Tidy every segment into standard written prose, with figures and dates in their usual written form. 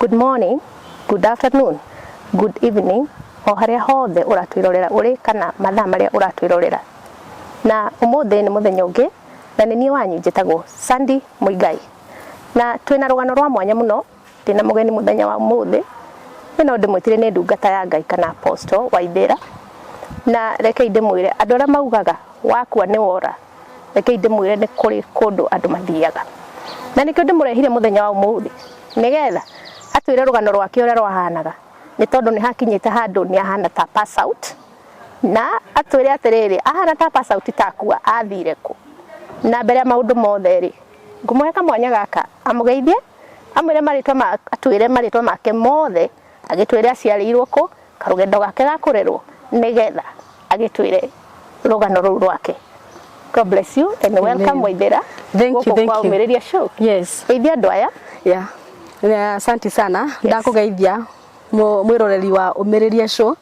Good morning, good afternoon, good evening, o harĩa hothe ũratwĩrorera ũrĩ kana mathaa marĩa ũratwĩrorera. Na ũmũthĩ nĩ mũthenya ũngĩ na nĩ niĩ wanyu njĩtagwo Sandy Muigai. Na twĩna rũgano rwa mwanya mũno, ndĩna mũgeni mũthenya wa ũmũthĩ, niĩ no ndĩmwĩtire nĩ ndungata ya Ngai kana Apostle Waithĩra. Na rekei ndĩmwĩre andũ arĩa maugaga wakua nĩ wora, rekei ndĩmwĩre nĩ kũrĩ kũndũ andũ mathiaga. Na nĩkĩo ndĩmũrehire mũthenya wa ũmũthĩ, nĩgetha atwĩre rũgano rwake ũrĩa rwahanaga, nĩ tondũ nĩ hakinyĩte handũ nĩ ahana ta pass out, na atwĩre atĩrĩrĩ, ahana ta pass out ta akua athire kũ. Na mbere ya maũndũ mothe rĩ, ngũmũhe kamwanya gaka amũgeithie, amwĩre marĩtwa ma, atwĩre marĩtwa make mothe, agĩtwĩre aciarĩirwo kũ, karũgendo gake ga kũrerwo, nĩgetha agĩtwĩre rũgano rũu rwake. God bless you and welcome Waithera. Thank you, thank kwa you. Ũmĩrĩria Show. Yes. Geithia andũ aya. Yeah. Yeah, asante sana. Yes. Ndakũgeithia mwĩroreri wa Ũmĩrĩria Show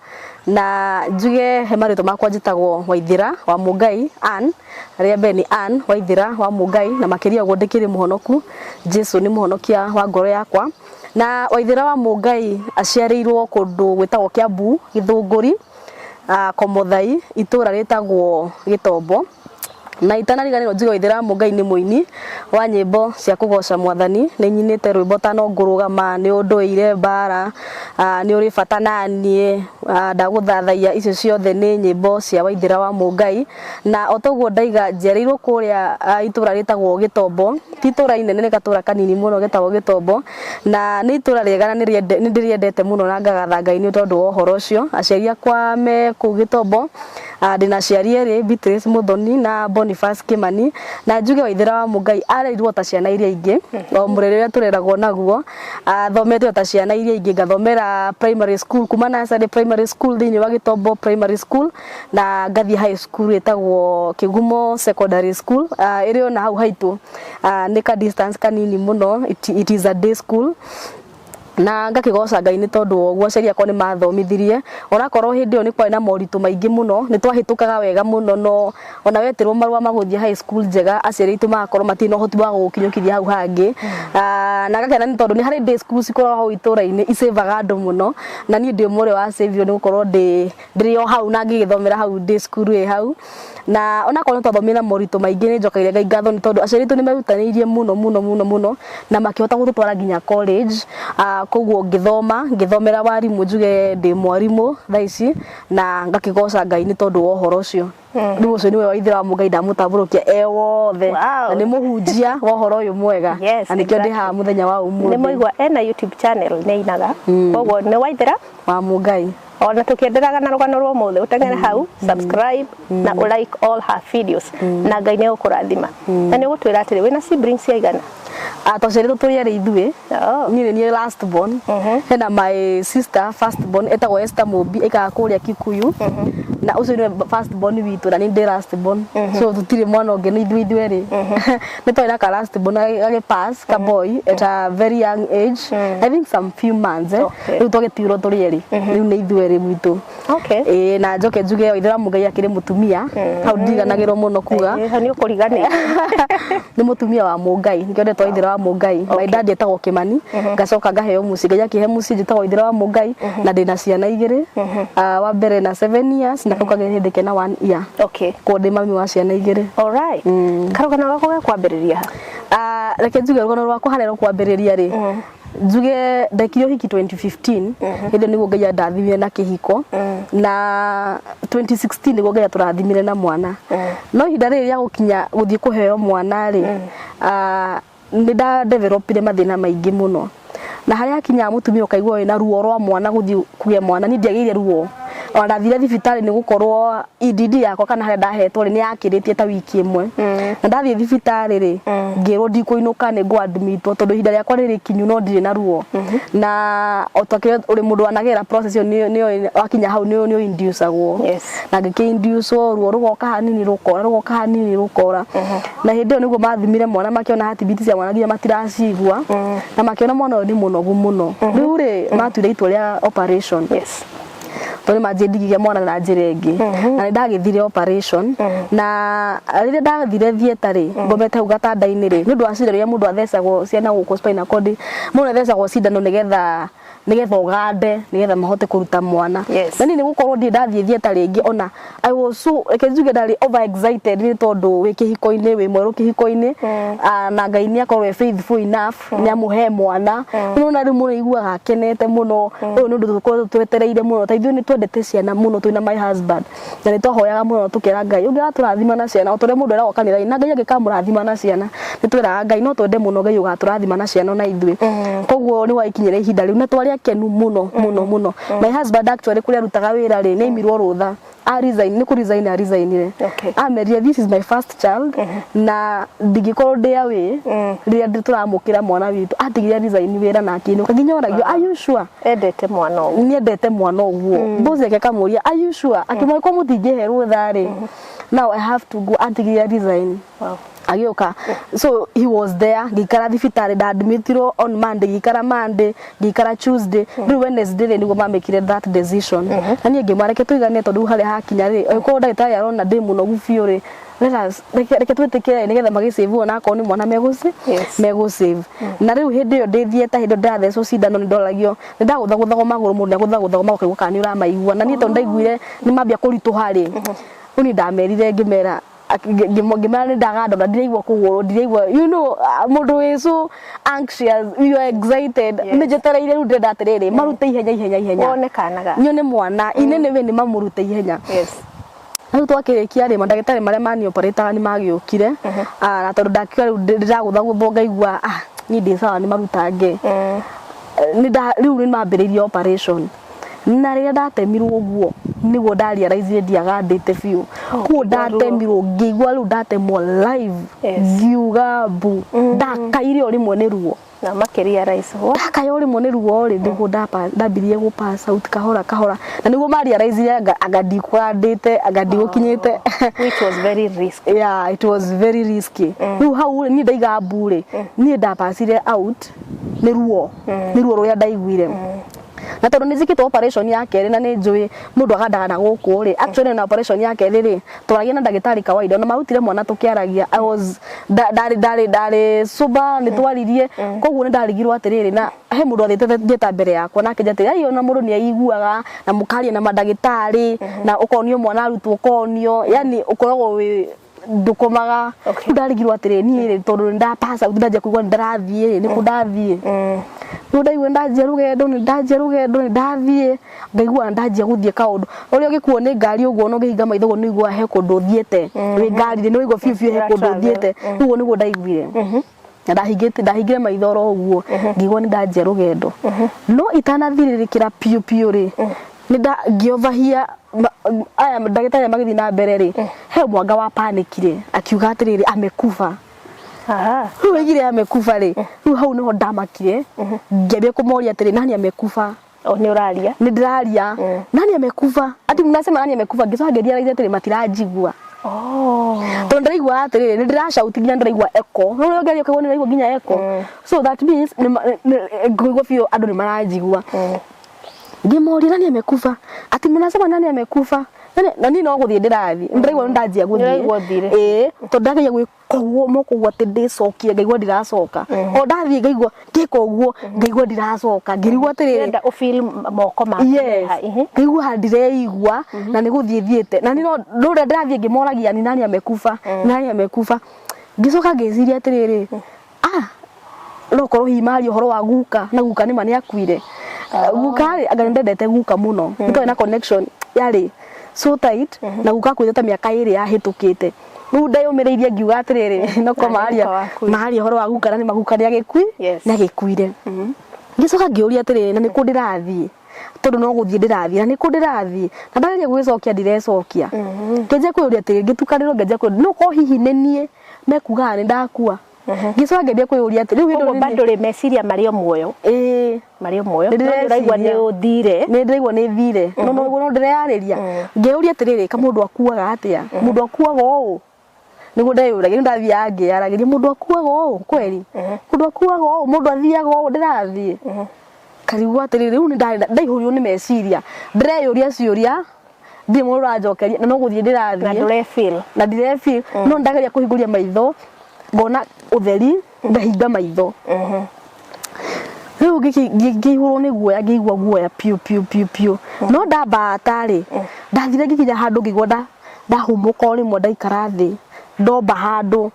na njuge he marĩtwa makwa njĩtagwo Waithera wa Mũngai Ann, rĩa mbere nĩ Ann Waithera wa Mũngai, na makĩria ũguo ndĩkĩrĩ mũhonoku. Jesu nĩ mũhonokia wa ngoro yakwa. Na Waithera wa Mũngai aciarĩirwo kũndũ gwĩtagwo Kiambu Gĩthũngũri, Komothai, itũra rĩtagwo Gĩtombo. Na itanariganĩrwo njuge Waithera wa Mũngai nĩ mũini wa nyĩmbo cia kũgoca mwathani. Nĩ nyinĩte rwĩmbo ta no ngũrũgama, nĩ ũndũire mbara, nĩ ũrĩ bata naniĩ, ndagũthathaiya. Icio ciothe nĩ nyĩmbo cia Waithera wa Mũngai. Na o toguo ndaiga njiarĩirwo kũrĩa itũra rĩtagwo Gĩtombo, ti itũra inene, nĩ gatũra kanini mũno getagwo Gĩtombo, na nĩ itũra rĩega na nĩ ndĩrĩendete mũno na ngagatha Ngai nĩ tondũ wa ũhoro ũcio. Aciari akwa me kũu Gĩtombo, ndĩna aciari erĩ, Beatrice Muthoni na Boniface Kimani. Na njuge Waithera wa Mũngai arerirwo ta ciana iria ingĩ, o mũrere ũrĩa tũreragwo naguo, athomete o ta ciana iria ingĩ, ngathomera primary school kuma nursery primary school thĩinĩ wa Gĩtombo Primary School, na ngathiĩ high school ĩtagwo Kĩgumo Secondary School, ĩrĩ ona hau haitũ, nĩ ka distance kanini mũno, it is a day school. Na ngakĩgoca Ngai nĩ tondũ wa ũguo, aciari akwa nĩ mathomithirie onakorwo hĩndĩ ĩyo nĩ kwarĩ na moritũ maingĩ mũno. Nĩ twahĩtũkaga wega mũno, no ona wetĩrwo marũa ma gũthiĩ high school njega, aciari aitũ magakorwo matirĩ na ũhoti wa gũgũkinyũkithia hau hangĩ. Na ngakena nĩ tondũ nĩ harĩ day school cikoragwo hau itũra-inĩ icĩvaga andũ mũno, na niĩ ndĩ ũmwe ũrĩa wacavirwo nĩ gũkorwo ndĩ ndĩrĩ o hau na ngĩgĩthomera hau day school ĩ hau. Na onakorwo nĩ twathomire na moritũ maingĩ, nĩ njokagĩria Ngai ngatho nĩ tondũ aciari aitũ nĩ merutanĩirie mũno mũno mũno mũno na makĩhota gũtũtwara nginya college. Koguo ngĩthoma, ngĩthomera warimũ, njuge ndĩ mwarimũ thaa ici, na ngakĩgoca Ngai nĩ tondũ wa ũhoro ũcio. Rĩu ũcio nĩwe Waithera wa Mũngai, ndamũtambũrũkia e wothe. Na nĩ mũhunjia wa ũhoro ũyũ mwega. Na nĩkĩo ndĩ haha mũthenya wa ũmũthĩ. Nĩ mwaigua ena YouTube channel, nĩ ainaga, koguo nĩ Waithera wa Mũngai. Ona tũkĩenderaga na rũgano rwa ũmũthĩ, ũteng'ere hau, subscribe na ũ like all her videos, na Ngai nĩ egũkũrathima. Na nĩ ũgũtwĩra atĩrĩ, wĩna siblings aigana? Twaciarĩtwo tũrĩ erĩ ithuĩ. Niĩ nĩ niĩ last born. Hena my sister first born etagwo Esther Mũmbi, aikaraga kũrĩa Kikuyu, na ũcio nĩwe first born witũ, na niĩ ndĩ last born, so tũtirĩ mwana ũngĩ, nĩ ithuĩ ithuerĩ. Nĩ twarĩ na ka last born gagĩ pass, ka boy, at a very young age, I think some few months, eh. Rĩu twagĩtigirwo tũrĩ erĩ, rĩu nĩ ithuĩ erĩ gwitũ. Ĩĩ, na njoke njuge Waithera Mũngai akĩrĩ mũtumia, hau ndiganagĩrwo mũno kuga. Hau nĩ ũkũriganĩrwo. Nĩ mũtumia wa Mũngai, nĩkĩo ndetwo Waithera wa Mũngai. My dad etagwo Kĩmani, ngacoka ngaheo mũciĩ, Ngai akĩhe mũciĩ, njĩtagwo Waithera wa Mũngai, na ndĩna ciana igĩrĩ. Wa mbere na 7 years na kau kangĩ hĩndĩ kena 1 year. Koguo ndĩ mami wa ciana igĩrĩ. Alright, karũgano gaku ga kwambĩrĩria ha? Reke njuge rũgano rwakwa harĩa rũkwambĩrĩria rĩ, njuge ndekire ũhiki 2015. Hĩndĩ ĩyo nĩguo Ngai andathimire na kĩhiko, na 2016 nĩguo Ngai atũrathimire na mwana. No ihinda rĩrĩ rĩa gũkinya gũthiĩ kũheo mwana rĩ, nĩ nda developire mathĩna maingĩ mũno, na harĩa hakinyaga mũtumia ũkaigua wĩna ruo rwa mwana, gũthiĩ kũgĩa mwana niĩ ndiagĩire ruo. Ona ndathire thibitarĩ, nĩ gũkorwo EDD yakwa kana harĩa ndahetwo rĩ, nĩ yakĩrĩtie ta wiki ĩmwe, na ndathiĩ thibitarĩ rĩ, ngĩrwo ndikũinũka, nĩ ngũ admitwo tondũ ihinda rĩakwa rĩrĩ kinyu, no ndirĩ na ruo. Na o ta kĩrĩa ũrĩ mũndũ wanagera process ĩyo, nĩ wakinya hau nĩ inducagwo. Na ngĩkĩ inducwo, ruo rũgoka hanini rũkora, rũgoka hanini rũkora. Na hĩndĩ ĩyo nĩguo mathimire mwana, makĩona heartbeat cia mwana nginya matiracigua, na makĩona mwana ũyũ nĩ mũnogu mũno. Rĩu rĩ, matuire itua rĩa operation. Tondũ nĩ manjĩ ndingĩgĩa mwana na njĩra ĩngĩ, na nĩ ndagĩthire operation. Na rĩrĩa ndathire theatre rĩ, ngomete hau gatanda-inĩ rĩ, nĩ ũndũ wa cindano iria mũndũ athecagwo ciana gũkũ, spinal cord, mũndũ athecagwo cindano nĩgetha ũgande, nĩgetha mahote kũruta mwana. Na niĩ nĩ gũkorwo ndirĩ ndathiĩ theatre rĩngĩ, ona I was so, reke njuge ndarĩ over excited, nĩ tondũ wĩ kĩhiko-inĩ, wĩ mwerũ kĩhiko-inĩ. Ah, na Ngai nĩ akorwo e faithful enough, nĩ amũhe mwana. Nĩwona rĩu mũndũ aiguaga akenete mũno. Ũyũ nĩ ũndũ tũkoretwo twetereire mũno, ta ithuĩ nĩ twendete ciana mũno twĩna my husband, na nĩ twahoyaga mũno tũkera Ngai ũngĩgatũrathima na ciana, o ta ũrĩa mũndũ eragwo kanitha-inĩ, na Ngai angĩkamũrathima na ciana. Nĩ twĩraga Ngai no twende mũno Ngai ũgatũrathima na ciana ona ithuĩ. Koguo nĩ wakinyĩra ihinda rĩu na twarĩ akenu mũno mũno mũno. My husband actually, kũrĩa arutaga wĩra rĩ, nĩ aimirwo rũtha a resign, nĩ kũ resign a resignire. Amerire, "This is my first child na ndingĩkorwo ndĩ away rĩrĩa tũramũkĩra mwana witũ." Atigire resign wĩra na akĩinũka, nginya oragio, "Are you sure?" Endete mwana ũguo. Nĩendete mwana ũguo. Boss yake akamũria, "Are you sure?" Akĩmwĩra, "Ko mũtingĩhe rũtha rĩ, now I have to go." Atigire resign, agĩũka. So he was there. Ngĩikara thibitarĩ, ndadmitirwo on Monday, ngĩikara Monday, ngĩikara Tuesday, rĩu Wednesday rĩ, nĩguo mamĩkire that decision. Na niĩ ngĩmwĩra, reke tũiganie, tondũ rĩu harĩa hakinya rĩ, angĩkorwo ndagĩtarĩ arona ndĩ mũnogu biũ rĩ, let us reke twĩtĩkĩre nĩgetha magĩsave, ona akorwo nĩ mwana megũci megũsave. Na rĩu hĩndĩ ĩyo ndĩ theatre, hĩndĩ ĩyo ndĩrathecwo cindano, nĩ ndoragio, nĩ ndagũthagũthagwo magũrũ, mũndũ nĩagũthagũthagwo magũrũ kaigua kana nĩ ũramaigua. Na niĩ tondũ ndaiguire nĩ mambia kũritũha rĩ, rĩu niĩ ndamerire, ngĩmera, ngĩmera nĩ ndaganda na ndiraigua kũgũrũ, ndiraigua, mũndũ wĩ so anxious, you are excited. Nĩ njetereire rĩu, ndĩrenda atĩrĩrĩ, marute ihenya ihenya ihenya. Wone kanaga. Nyone mwana inene we, nĩ mamũrute ihenya. Rĩu twakĩrĩkia rĩ, mandagĩtarĩ marĩa mani operataga nĩ magĩũkire. Ah, na tondũ ndakiuga rĩu ndĩragũthagũthwo, ngaigua, ah, niĩ ndĩ sawa, nĩ marutange. Rĩu nĩ mambĩrĩirie operation, na rĩrĩa ndatemirwo ũguo nĩguo ndarealize ndiagandĩte biũ. Koguo ndatemirwo, ngĩigua rĩu ndatemwo live. Ngiuga mbu, ndakaire o rĩmwe nĩ ruo. Na makĩria rais. Ndakaya o rĩmwe nĩ ruo rĩ, nĩguo ndambirie gũ pass out kahora kahora, na nĩguo marealizire anga ndikũgandĩte, anga ndigũkinyĩte. Which was very risky. Yeah, it was very risky. Rĩu hau rĩ, niĩ ndaiga mbu rĩ, niĩ ndapacire out nĩ ruo rũrĩa ndaiguire. Na tondũ nĩ njĩkĩtwo operation ya kerĩ na nĩ njũĩ mũndũ agandaga na gũkũ rĩ, actually na operation ya kerĩ rĩ, twaragia na ndagĩtarĩ kawaida, ona marutire mwana tũkĩaragia. I was ndarĩ sober, nĩ twaririe. Koguo nĩ ndarigirwo atĩrĩrĩ, na he mũndũ athiĩte theatre mbere yakwa na akĩnjĩra atĩrĩ, ai, ona mũndũ nĩ aiguaga na mũkaria na mandagĩtarĩ na ũkonio mwana arutwo, ũkonio, yani ũkoragwo wĩ ndũkomaga. Rĩu ndarigirwo atĩrĩ, niĩ rĩ, tondũ nĩ ndapasa out, ndanjia kũigua nĩ ndarathiĩ rĩ, nĩ kũ ndathiĩ? Rĩu ndaigua ndanjia rũgendo, nĩ ndanjia rũgendo, nĩ ndathiĩ, ngaigua ndanjia gũthiĩ kaũndũ ũrĩa ũgĩkuo nĩ ngari ũguo, no ũngĩhinga maitho ũguo nĩ ũiguaga he kũndũ ũthiĩte wĩ ngari-inĩ, nĩ ũraigua biũ biũ he kũndũ Ũratravel. ũthiĩte. Rĩu ũguo nĩguo ndaiguire, na ndahingire maitho oro ũguo, ngĩigua nĩ ndanjia rũgendo, no itanathirĩrĩkĩra biũ biũ rĩ, nĩ nda ngĩovahia aya ndagĩtarĩ aya magĩthiĩ na mbere rĩ, he mwanga wa panikire akiuga atĩrĩrĩ, "Amekufa." Rĩu aigire "amekufa" rĩ, rĩu hau nĩho ndamakire, ngĩambia kũmoria atĩrĩ, "Nani amekufa?" O nĩ ũraria. Nĩ ndĩraria, "Nani amekufa? Ati mnasema nani amekufa?" Ngĩcoka ngĩrealize atĩrĩ, matiranjigua. Tondũ ndĩraigua atĩrĩrĩ, nĩ ndĩrashout nginya ndĩraigua echo, no ũrĩa ũngĩaria ũkaigua nĩ ũraigua nginya echo. So that means ngũigua biũ andũ nĩ maranjigua. Ngĩmoria, "Nani amekufa? Ati mnasema nani amekufa?" Na niĩ no gũthiĩ ndĩrathiĩ, ndĩraigua nĩ ndanjia gũthiĩ. Nĩũraigua ũthire. Ĩĩ, tondũ ndageria gwĩka ũguo moko ũguo atĩ ndĩcokie, ngaigua ndiracoka. O ndathiĩ ngaigua ngĩka ũguo, ngaigua ndiracoka, ngĩrigwo atĩrĩrĩ, Ũrenda ũfeel moko maku. Yes. Ha, ihi. Ngaigua haha ndireigua na nĩ gũthiĩ thiĩte, na niĩ no rũrĩa ndĩrathiĩ ngĩmoragia, "Ni nani amekufa? Ni nani amekufa?" Ngĩcoka ngĩciria atĩrĩrĩ, ah, no korwo hihi maria ũhoro wa guka, na guka nĩma nĩ akuire. Guka rĩ, anga nĩ ndendete guka mũno, nĩ twarĩ na connection yarĩ so tight, na guka akuĩte ta mĩaka 2 yahĩtũkĩte. Rĩu ndeyũmĩrĩirie, ngiuga atĩrĩrĩ, no ko Na nĩ maria guka wakuire. maria ũhoro wa guka, na nĩ maguka nĩ agĩkui nĩ agĩkuire. Ngĩcoka ngĩũria atĩrĩrĩ, na nĩkũ ndĩrathiĩ? Tondũ no gũthiĩ ndĩrathiĩ, na nĩkũ ndĩrathiĩ? Na ndageria gwĩcokia, ndirecokia. Ngĩanjia kwĩyũria atĩrĩrĩ, ngĩtukanĩrwo, ngĩanjia kwĩyũria, no korwo hihi nĩ niĩ mekugaga nĩ ndakua. Ngĩcoka ngĩambia kwĩyũria atĩ rĩu hĩndĩ Koguo ĩyo bado rĩ, meciria marĩ o muoyo. Ĩĩ. Marĩ o muoyo. Nĩ No nĩ ũraigua nĩ ndĩreciria. ũthire. Nĩ ndĩraigua nĩ thire, no ndĩreyarĩria, ngĩyũria atĩrĩrĩ, ka mũndũ akuaga atĩa? Mũndũ akuaga ũũ? Nĩguo ndeyũragia. Nĩ ndathiaga ngĩyaragĩria, mũndũ akuaga ũũ kweri? Mũndũ akuaga ũũ? Mũndũ athiaga ũũ ndĩrathiĩ? Karigwo atĩrĩrĩ, rĩu nĩ ndaihũrirwo nĩ meciria, ndĩreyũria ciũria ndirĩ mũndũ ũranjokeria, na no gũthiĩ Na ndĩrathiĩ ndũre feel. Na ndire feel, no ndageria kũhingũria maitho ngona ũtheri, ngahinga maitho. Rĩu ngĩihũrwo nĩ guoya, ngĩigua guoya piũ piũ piũ piũ. No ndambata rĩ, ndathire ngĩkinya handũ ngĩigua ndahũmũka o rĩmwe, ndaikara thĩ, ndomba handũ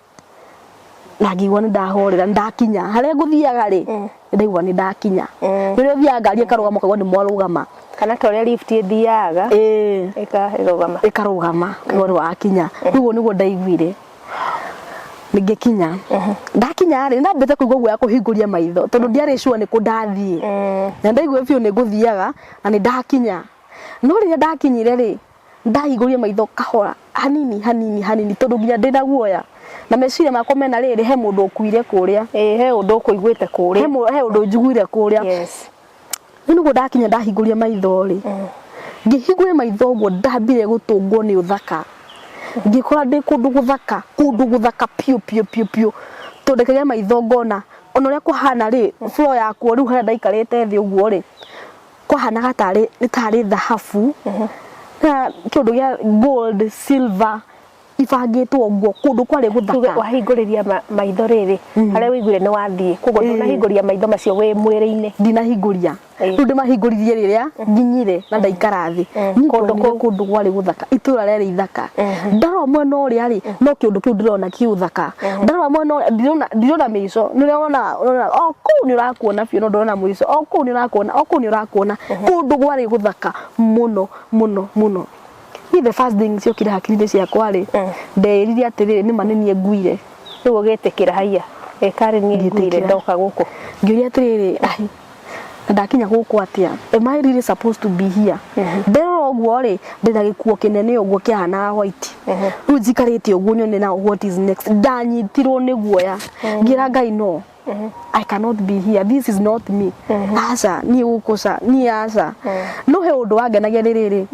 na ngĩigua nĩ ndahorera, nĩ ndakinya harĩa ngũthiaga rĩ, nĩ ndaigua nĩ ndakinya. Nĩ ũrĩa ũthiaga ngari ĩkarũgama ũkaigua nĩ mwarũgama. Kana ta ũrĩa lift ĩthiaga. Ĩkarũgama. Ĩkarũgama, ũkaigua nĩ wakinya. Rĩu ũguo nĩguo ndaiguire ngĩkinya. Ndakinya rĩ, ndambĩte kũigua guoya kũhingũria maitho tondũ ndiarĩ sure nĩ kũ ndathiĩ, na ndaiguire biũ nĩ ngũthiaga na nĩ ndakinya. No rĩrĩa ndakinyire rĩ, ndahingũrire maitho kahora hanini hanini hanini, tondũ nginya ndĩna guoya na meciria makwa mena rĩrĩ, he mũndũ ũkuire kũrĩa. Ĩĩ, he ũndũ ũkũiguĩte kũrĩa. He ũndũ njiguire kũrĩa. Rĩu nĩguo ndakinya ndahingũria maitho rĩ, ngĩhingũria maitho ũguo ndambire gũtũngwo nĩ ũthaka, ngĩkora ndĩ kũndũ gũthaka, kũndũ gũthaka piũ piũ piũ piũ, tondũ ndekagia maitho ngona ona ũrĩa kũhana rĩ, floor yakuo rĩu harĩa ndaikarĩte thĩ ũguo rĩ, kwahanaga tarĩ nĩ tarĩ thahabu na kĩũndũ gĩa gold, silver ibangĩtwo ũguo, kũndũ kwarĩ Tuge gũthaka. Wahingũrĩria maitho rĩrĩ, harĩa wĩiguire nĩ wathiĩ, koguo ndũnahingũria maitho macio wĩ mwĩrĩ-inĩ? Ndinahingũria. Rĩu ndĩmahingũririe rĩrĩa nginyire na ndaikara thĩ. Niĩ Kũndũ ndonire kũu. Kũndũ kwarĩ gũthaka, itũra rĩarĩ ithaka. Ndarora mwena ũrĩa rĩ, no kĩũndũ kĩu ndĩrona kĩ ũthaka. Ndarora mwena ũrĩa ndirona mĩico. Nĩ ũrĩa wonaga ũrona o kũu nĩ ũrakuona biũ no ndũrona mũico, o kũu nĩ ũrakuona, o kũu nĩ ũrakuona. Kũndũ kwarĩ gũthaka mũno mũno mũno. Niĩ the first thing ciokire hakiri-inĩ ciakwa rĩ, ndeĩrire atĩrĩrĩ, nĩma nĩ niĩ nguire. Rĩu ũgĩtĩkĩra, haiya, ĩkarĩ niĩ nguire. Ngĩtĩkĩra. Ndoka gũkũ. Ngĩũria atĩrĩrĩ, ai, na ndakinya gũkũ atĩa? Am I really supposed to be here? Nderora ũguo rĩ, ndĩna gĩkuo kĩnene ũguo kĩahanaga white. Rĩu njikarĩte ũguo nyone now what is next. Ndanyitirwo nĩ guoya, ngĩra Ngai, no, I cannot be here, this is not me. Aca, niĩ gũkũ ca, niĩ aca. No he ũndũ wangenagia nĩ rĩrĩ,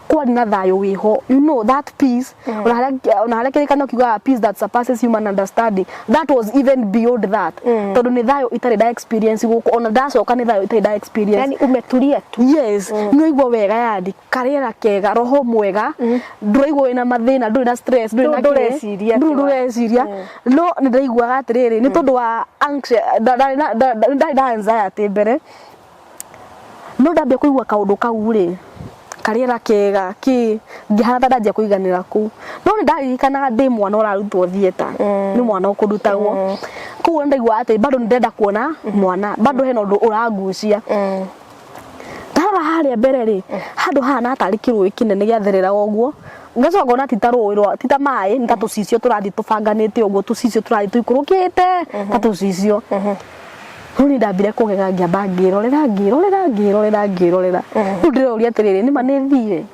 kwarĩ na thayũ wĩho, you know that peace, ona harĩa kĩrĩkanĩro kiugaga peace that surpasses human understanding, that was even beyond that, tondũ nĩ thayũ itarĩ nda experience gũkũ, ona ndacoka nĩ thayũ itarĩ nda experience. Yani umetulia tu. Yes, nĩ ũigua wega, yani karĩera kega, roho mwega, ndũraigua wĩna mathĩna, ndũrĩ na stress, ndũrĩ na Ndũrĩ ndũreciria ndũrĩ atĩ ndũreciria. No nĩ ndaiguaga atĩrĩrĩ, nĩ tondũ wa ndarĩ na anxiety mbere, no ndambia kũigua kaũndũ kau rĩ, karĩera kega kĩ, ngĩhana ta ndanjia kũiganĩra kũu. No nĩ ndaririkanaga ndĩ mwana ũrarutwo theatre, nĩ mwana ũkũrutagwo, koguo nĩ ndaiguaga atĩ bado nĩ ndĩrenda kuona mwana, bado hena ũndũ ũrangucia. Ndarora harĩa mbere rĩ, handũ hahana tarĩ kĩrũĩ kĩnene gĩathereraga ũguo, ngacoka ngona ti ta rũĩ rwa, ti ta maĩ, nĩ ta tũcicio tũrathiĩ tũbanganĩte ũguo, tũcicio tũrathiĩ tũikũrũkĩte ta tũcicio. Rĩu niĩ ndambire kũgega, ngĩamba ngĩrorera, ngĩrorera, ngĩrorera, ngĩrorera. Rĩu ndĩroria atĩrĩrĩ, nĩma nĩ thire?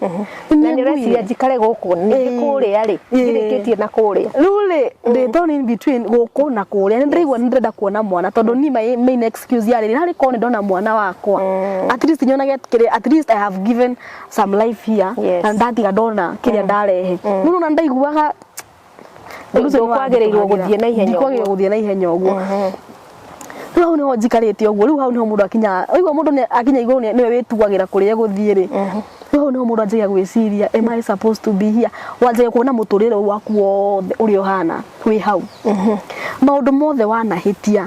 Nĩ Na nĩ ũreciria njikare gũkũ ningĩ kũrĩa rĩ, ngirĩkĩtie na kũrĩa? Rĩu rĩ, ndĩ torn in between gũkũ na kũrĩa. Nĩ ndĩraigua nĩ ndĩrenda kuona mwana, tondũ niĩ my main excuse yarĩ narĩ korwo nĩ ndona mwana wakwa, at least nyonage kĩrĩa, at least I have given some life here. Na ndatiga ndona kĩrĩa ndarehe. Rĩu nona ndaiguaga ũndũ ũcio nĩ Ndũkwagĩrĩirwo gũthiĩ na ihenya. Ndikwagĩrĩirwo gũthiĩ na ihenya ũguo. Rĩu hau nĩho njikarĩte ũguo. Rĩu hau nĩho mũndũ akinya, ũigua mũndũ akinya igũrũ nĩwe wĩtuagĩra kũrĩa egũthiĩ rĩ. Rĩu hau nĩho mũndũ anjagia gwĩciria, am I supposed to be here? Wanjagia kuona mũtũrĩre ũyũ waku wothe ũrĩa ũhana wĩ hau, maũndũ mothe wanahĩtia,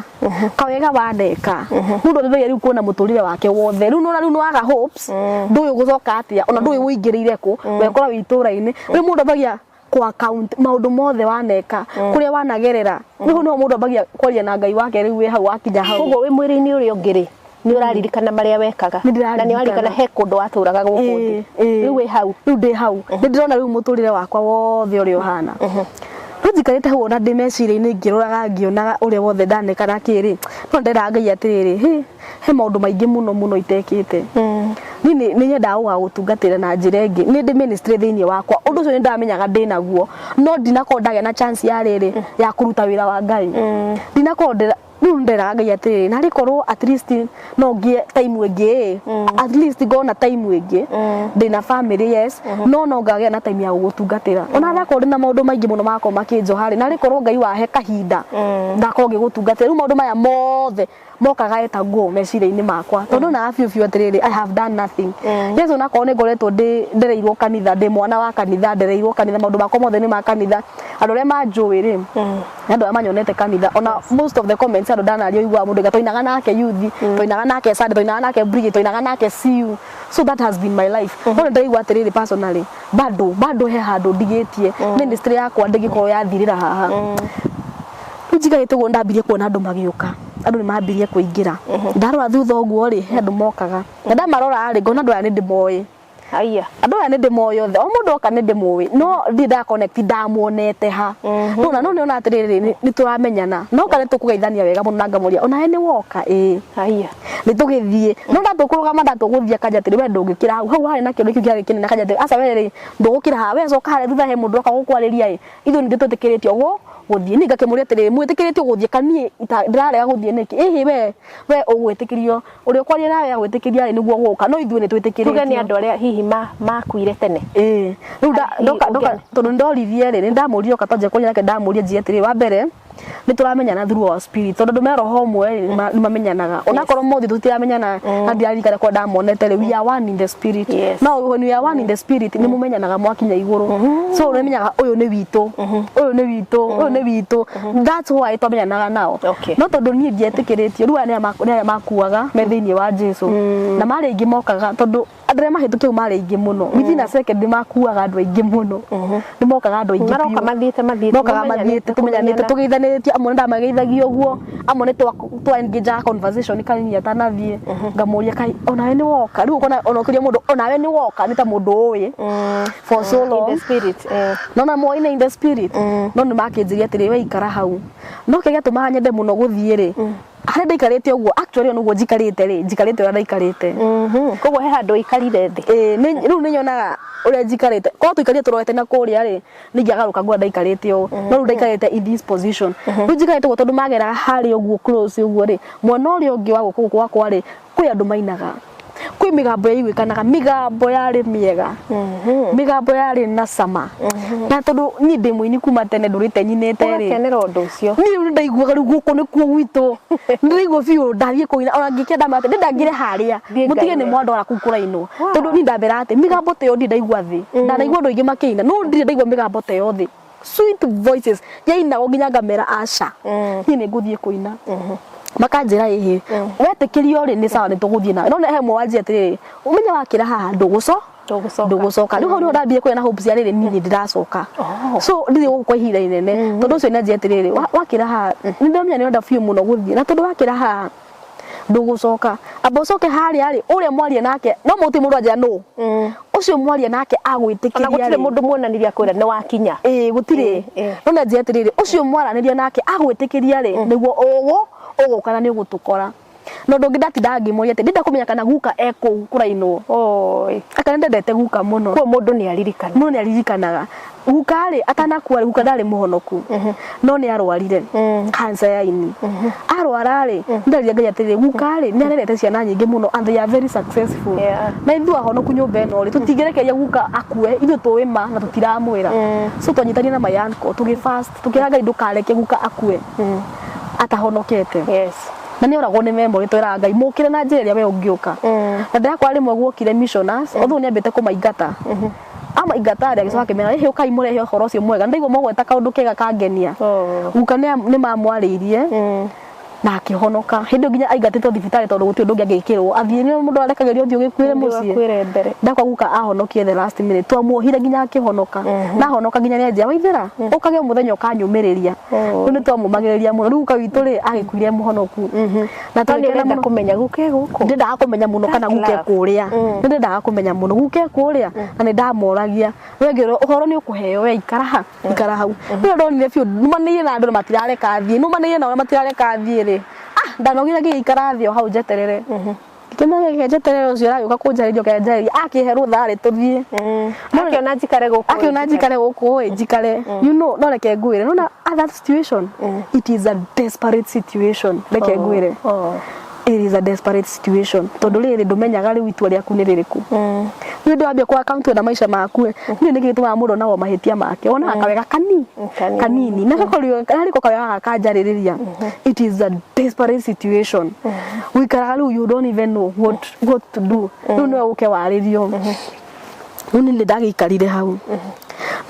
kawega waneka. Mũndũ anjagia rĩu kuona mũtũrĩre wake wothe. Rĩu nona rĩu nĩwaga hopes, ndũĩ ũgũcoka atĩa, ona ndũĩ ũingĩrĩire kũ, wekora wĩ itũra-inĩ. Rĩu mũndũ ambagia ku account maũndũ mothe waneka, kũrĩa wanagerera. Rĩu nĩho mũndũ ambagia kwaria na Ngai wake, rĩu wĩ hau wakinya hau. Koguo wĩ mwĩrĩ-inĩ ũrĩa ũngĩ rĩ, nĩ ũraririkana marĩa wekaga? Nĩ ndĩraririkana. Na nĩ ũraririkana he kũndũ watũraga gũkũ thĩ? Ĩĩ. Rĩu wĩ hau? Rĩu ndĩ hau, nĩ ndĩrona rĩu mũtũrĩre wakwa wothe ũrĩa ũhana. No njikarĩte hau ona ndĩ meciria-inĩ, ngĩroraga, ngĩonaga ũrĩa wothe ndaneka na kĩrĩ, no nderaga Ngai atĩrĩrĩ, he maũndũ maingĩ mũno mũno itekĩte. Niĩ nĩ nyendaga gũgagũtungatĩra na njĩra ĩngĩ, nĩ ndĩ ministry thĩinĩ wakwa, ũndũ ũcio nĩ ndamenyaga ndĩ naguo, no ndinakorwo ndagĩa na chance ya rĩrĩ ya kũruta wĩra wa Ngai. Ndinakorwo ndĩra rĩu nderaga Ngai atĩrĩrĩ, narĩ korwo at least no ngĩe time ĩngĩ ĩ, at least ngona time ĩngĩ ndĩna family, yes, no ngagĩa na time ya gũgũtungatĩra, ona ndakorwo ndĩna maũndũ maingĩ mũno magakorwo makĩnjoha rĩ, narĩ korwo Ngai wahe kahinda ngakorwo ngĩgũtungatĩra. Rĩu maũndũ maya mothe Mokaga etagwo meciria-inĩ makwa, tondũ na biũ biũ atĩrĩrĩ, I have done nothing. Yes, onakorwo nĩ ngoretwo ndĩ ndereirwo kanitha, ndĩ mwana wa kanitha, ndereirwo kanitha, maũndũ makwa mothe nĩ ma kanitha. Andũ arĩa manjũĩ rĩ, nĩ andũ arĩa manyonete kanitha. Ona most of the comments andũ ndanaria, ũiguaga mũndũ aiga, "Twainaga nake youth, twainaga nake Sunday, twainaga nake brigade, twainaga nake CU." So that has been my life. No nĩ ndĩraigua atĩrĩrĩ, personally bado he handũ ndigĩtie ministry yakwa, ndĩngĩkorwo yathirĩra haha. Rĩu njikarĩte ũguo, ndambirie kuona andũ magĩũka, andũ nĩ mambirie kũingĩra. Ndarora thutha ũguo rĩ, he andũ mokaga, na ndamarora rĩ, ngona andũ aya nĩ ndĩmoĩ. Haya. Andũ aya nĩ ndĩmoĩ othe, o mũndũ oka nĩ ndĩmũĩ, no ndirĩ nda connect ndamuonete ha. No na no nĩona atĩrĩrĩ, nĩ tũramenyana, no kana tũkũgeithania wega mũno, na ngamũria, "Onawe nĩ woka?" "Ĩĩ." Haya. Nĩ tũgĩthiĩ, no ndatũkũrũgama, ndatũgũthiĩ, akanja atĩrĩ, "We ndũngĩkĩra hau." Hau harĩ na kĩndũ kĩu kĩarĩ kĩnene. Akanja atĩrĩ, "Aca, we rĩ, ndũgũkĩra haha, we coka harĩa thutha, he mũndũ oka gũkwarĩria ĩ, ithuĩ nĩ twĩtĩkĩrĩtio gũthiĩ." Niĩ ngakĩmũria atĩrĩrĩ, "Mwĩtĩkĩrĩtio gũthiĩ, kaniĩ ndĩrarega gũthiĩ nĩkĩ?" "Ĩhĩ, we ũgwĩtĩkĩrio, ũrĩa ũkwaria nawe agwĩtĩkĩria rĩ, nĩguo gũka, no ithuĩ nĩ Tuge twĩtĩkĩrĩtio." Nĩ andũ arĩa hihi makuire tene. Ĩĩ, rĩu Hihi ndoka tondũ nĩndoririe rĩ, nĩndamũririe oka twanjia kwaria nake, ndamũria njie atĩrĩ, wa mbere nĩ tũramenyana through our spirit, tondũ andũ me roho ũmwe rĩ, nĩ mamenyanaga, onakorwo mothe tũtiramenyana na ndirarikana kwa ndamonete rĩ. We are one in the spirit. No when we are one in the spirit, nĩ mũmenyanaga mwakinya igũrũ. So nĩ menyaga ũyũ nĩ witũ, ũyũ nĩ witũ, ũyũ nĩ witũ. That's why twamenyanaga nao. No tondũ niĩ ndietĩkĩrĩtio, rĩu aya nĩ arĩa makuaga me thĩinĩ wa Jesu, na marĩ aingĩ mokaga, tondũ andũ arĩa mahĩtũkĩu marĩ aingĩ mũno. Within a second nĩ makuaga andũ aingĩ mũno, nĩ mokaga andũ aingĩ Maroka biũ. mathiĩte mathiĩte. Mokaga mathiĩte, tũmenyanĩte, tũgeithanĩtie. Amwe nĩ ndamageithagia ũguo, amwe nĩ twa engage conversation kanini atanathiĩ, ngamũria, "Kai onawe nĩ woka?" Rĩu ũkona ona ũkĩria mũndũ, "Onawe nĩ woka?" nĩ ta mũndũ ũĩ for so In the long. spirit. No na moine in the spirit, no nĩ makĩnjĩria atĩrĩ, "We ikara hau." No kĩrĩa gĩatũmaga nyende mũno gũthiĩ rĩ, harĩa ndaikarĩte ũguo, actually ona ũguo njikarĩte rĩ, njikarĩte ũrĩa ndaikarĩte. Koguo he handũ ũikarire thĩ. Ĩĩ, rĩu nĩ nyonaga ũrĩa njikarĩte, korwo tũikarire tũrorete na kũrĩa rĩ, nĩ ingĩagarũka nguo ndaikarĩte ũũ. No rĩu ndaikarĩte in this position, rĩu njikarĩte ũguo tondũ mageraga harĩa ũguo close ũguo rĩ, mwena ũrĩa ũngĩ wa gũkũ gwakwa rĩ, kwĩ andũ mainaga, kwĩ mĩgambo yaiguĩkanaga, mĩgambo yarĩ mĩega, mĩgambo yarĩ na cama. Na tondũ niĩ ndĩ mũini kuma tene, ndũrĩte nyinĩte rĩ, Ũgakenera ũndũ ũcio. Niĩ rĩu nĩndaiguaga rĩu gũkũ nĩkuo gwitũ, nĩndĩraigua biũ ndathiĩ kũina. Ona ngĩkĩenda mate ndĩndangire harĩa Thiĩ mũtige ngaine. nĩ mwandwara kũu kũrainwo, tondũ niĩ ndambera atĩ mĩgambo ta ĩyo ndirĩ ndaigua thĩ. Ndanaigua andũ aingĩ makĩina, no ndirĩ ndaigua mĩgambo ta ĩyo thĩ, sweet voices yainagwo nginya ngamera, aca, niĩ nĩ ngũthiĩ kũina. Makanjĩra, "Ĩhĩ, wetĩkĩrio rĩ, nĩ sawa, nĩ tũgũthiĩ nawe." No he mwe wanjia atĩrĩrĩ, "Ũmenye wakĩra haha ndũgũco Ndũgũcoka. Ndũgũcoka." Rĩu hau nĩho ndambire kũgĩa na hope cia rĩrĩ, niĩ nĩ ndĩracoka. So ndirĩ gũkũ kwa ihinda inene, tondũ ũcio nĩanjia atĩrĩrĩ, "Wakĩra haha, nĩ ndamenya nĩ ũrenda biũ mũno gũthiĩ, na tondũ wakĩra haha ndũgũcoka, amba ũcoke harĩa rĩ, ũrĩa mwaria nake." No mũti mũndũ anjĩra nũ ũcio mwaria nake Ona agwĩtĩkĩria gũtirĩ rĩ. Mũndũ muonanirie akwĩra nĩ wakinya. Ĩĩ, gũtirĩ. No nĩanjĩra atĩrĩrĩ, "Ũcio mwaranĩria nake agwĩtĩkĩria rĩ, nĩguo ũgũka na nĩ ũgũtũkora." Na ũndũ ũngĩ ndatindaga ngĩmũria atĩ ndĩrenda kũmenya kana guka e kũu kũrainwo. Oi. Aka nĩndendete guka mũno. Kuo mũndũ nĩ aririkana. Mũndũ nĩ aririkanaga guka rĩ, atanakua rĩ, guka ndarĩ mũhonoku, no nĩ arwarire cancer ya ini. Arwara rĩ, ndarire Ngai atĩrĩrĩ, guka rĩ, nĩ arerete ciana nyingĩ mũno and they are very successful. Na ithuĩ ahonoku nyũmba ĩno rĩ, tũtingĩrekereria guka akue ithuĩ tũĩ ma na tũtiramwĩra. So twanyitania na my uncle, tũgĩ fast, tũkĩra Ngai, "Ndũkareke guka akue atahonokete." Na nĩ oragwo nĩ memory. Twĩraga Ngai, "Mũkĩre na njĩra ĩrĩa we ũngĩũka." Na ndĩrakora rĩmwe guokire missioners, although nĩ ambĩte kũmaingata, amaingata rĩ, agĩcoka akĩmera, "Ĩhĩ, ũkai mũrehe ũhoro ũcio mwega." Ndaigua mogweta kaũndũ kega kangenia. Guka nĩ mamwarĩirie na akĩhonoka. Hĩndĩ ĩyo nginya aingatĩtwo thibitarĩ, tondũ gũtirĩ ũndũ ũngĩ angĩkĩrwo athiĩ, nĩ mũndũ arekagĩrio ũthiĩ ũgĩkuĩre mũciĩ. Wakuĩre mbere. Ndakwa guka ahonokie the last minute, twamuohire nginya akĩhonoka. Na ahonoka nginya nĩ anjia, "Waithĩra, ũkage mũthenya ũkanyũmĩrĩria." Rĩu nĩ twamũmagĩrĩria mũno. Rĩu guka witũ rĩ, agĩkuire mũhonoku na No nĩ tũgĩkena ũrenda mũno. Kũmenya guka e gũkũ. Ndĩndaga kũmenya mũno kana That guke love. kũrĩa. Nĩ ndendaga kũmenya mũno guke kũrĩa, na nĩ ndamoragia. We ngĩrwo, "Ũhoro nĩ ũkũheo, we ikara ha, ikara hau." Rĩu ndonire biũ numanĩire na andũ na matirareka thiĩ, numanĩire na ũrĩa matirareka thiĩ rĩ, ah, ndanogire, ngĩikara thĩ o hau njeterere. Ngĩkĩmenya reke njeterere ũcio ũragĩũka kũnjarĩria, ũkenjarĩria, akĩhe rũtha rĩ, tũthiĩ. Akĩona njikare gũkũ. Akĩona njikare gũkũ ĩ, njikare, no reke ngwĩre, nona at that situation, it is a desperate situation. Reke ngwĩre. It is a desperate situation, tondu riri ndumenyaga riu itua riaku ni ririku. Nĩ ũndũ wambia kwa account na maica maku, nĩ nĩkĩ gĩtũmaga mũndũ onagwo mahĩtia make, onaga kawega kani Kanini. Kanini na gakorio hariko kawega gaka kanjarĩrĩria. It is a desperate situation wikaraga rĩu, you don't even know what to do. Rĩu nĩwe ũke warĩrio. Rĩu niĩ nĩ ndagĩikarire hau,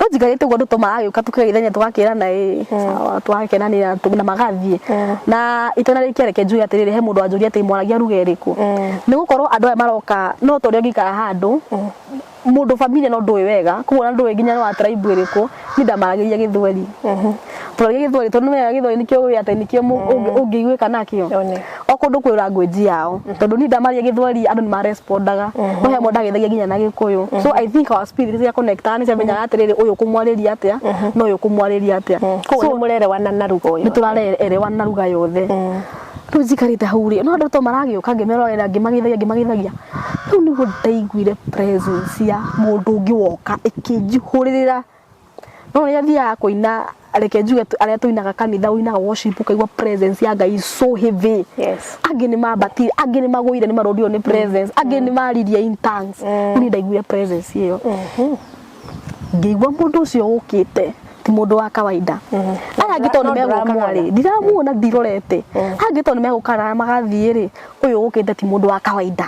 no njikarĩte ũguo, andũ to maragĩũka, tũkageithania, tũgakĩrana, ĩ sawa, tũgakenanĩra na magathiĩ. Na itanarĩkia, reke njuge atĩrĩrĩ, he mũndũ wanjũria atĩ mwaragia ruga ĩrĩkũ. Nĩ gũkorwo andũ aya maroka no ta ũrĩa ũngĩikara handũ mũndũ familia no ndũĩ wega, koguo na ndũĩ nginya nĩ wa tribe ĩrĩkũ. Niĩ ndamaragĩria gĩthweri, tũragia gĩthweri tondũ nĩmenyaga gĩthweri nĩkĩo ũĩ atĩ nĩkĩo ũngĩiguĩka nakĩo. One. O kũndũ kwĩ language yao, tondũ niĩ ndamaria gĩthweri andũ nĩ marespondaga, no he amwe ndageithagia nginya na gĩkũyũ. So I think our spirit nĩ connectaga, nĩ ciamenyaga atĩrĩrĩ, ũyũ kũmwarĩria atĩa na ũyũ kũmwarĩria atĩa. Koguo nĩ mũrerewana na ruga Nĩ ũyũ. Tũrarerewana na ruga yothe. Rĩu njikarĩte hau rĩ, no andũ to maragĩũka, ngĩmerorera, ngĩmageithagia, ngĩmageithagia. Rĩu nĩguo ndaiguire presence ya mũndũ ũngĩ woka ĩkĩnjihũrĩrĩra. No rĩrĩa thiaga kũina, reke njuge arĩa tũinaga kanitha, ũinaga worship, ũkaigua presence ya Ngai is so heavy. Angĩ nĩ mambatire, angĩ nĩ magũire, nĩ marondio nĩ presence, angĩ nĩ maririe in tongues. Rĩu niĩ ndaiguire presence ĩyo, ngĩigua mũndũ ũcio ũkĩte ti mũndũ wa kawaida. Aya angĩ tondũ No nĩ megũkaga ndũramuona. rĩ, ndiramuona, ndirorete. Angĩ tondũ nĩ megũkaga na magathiĩ rĩ, ũyũ ũkĩte ti mũndũ wa kawaida,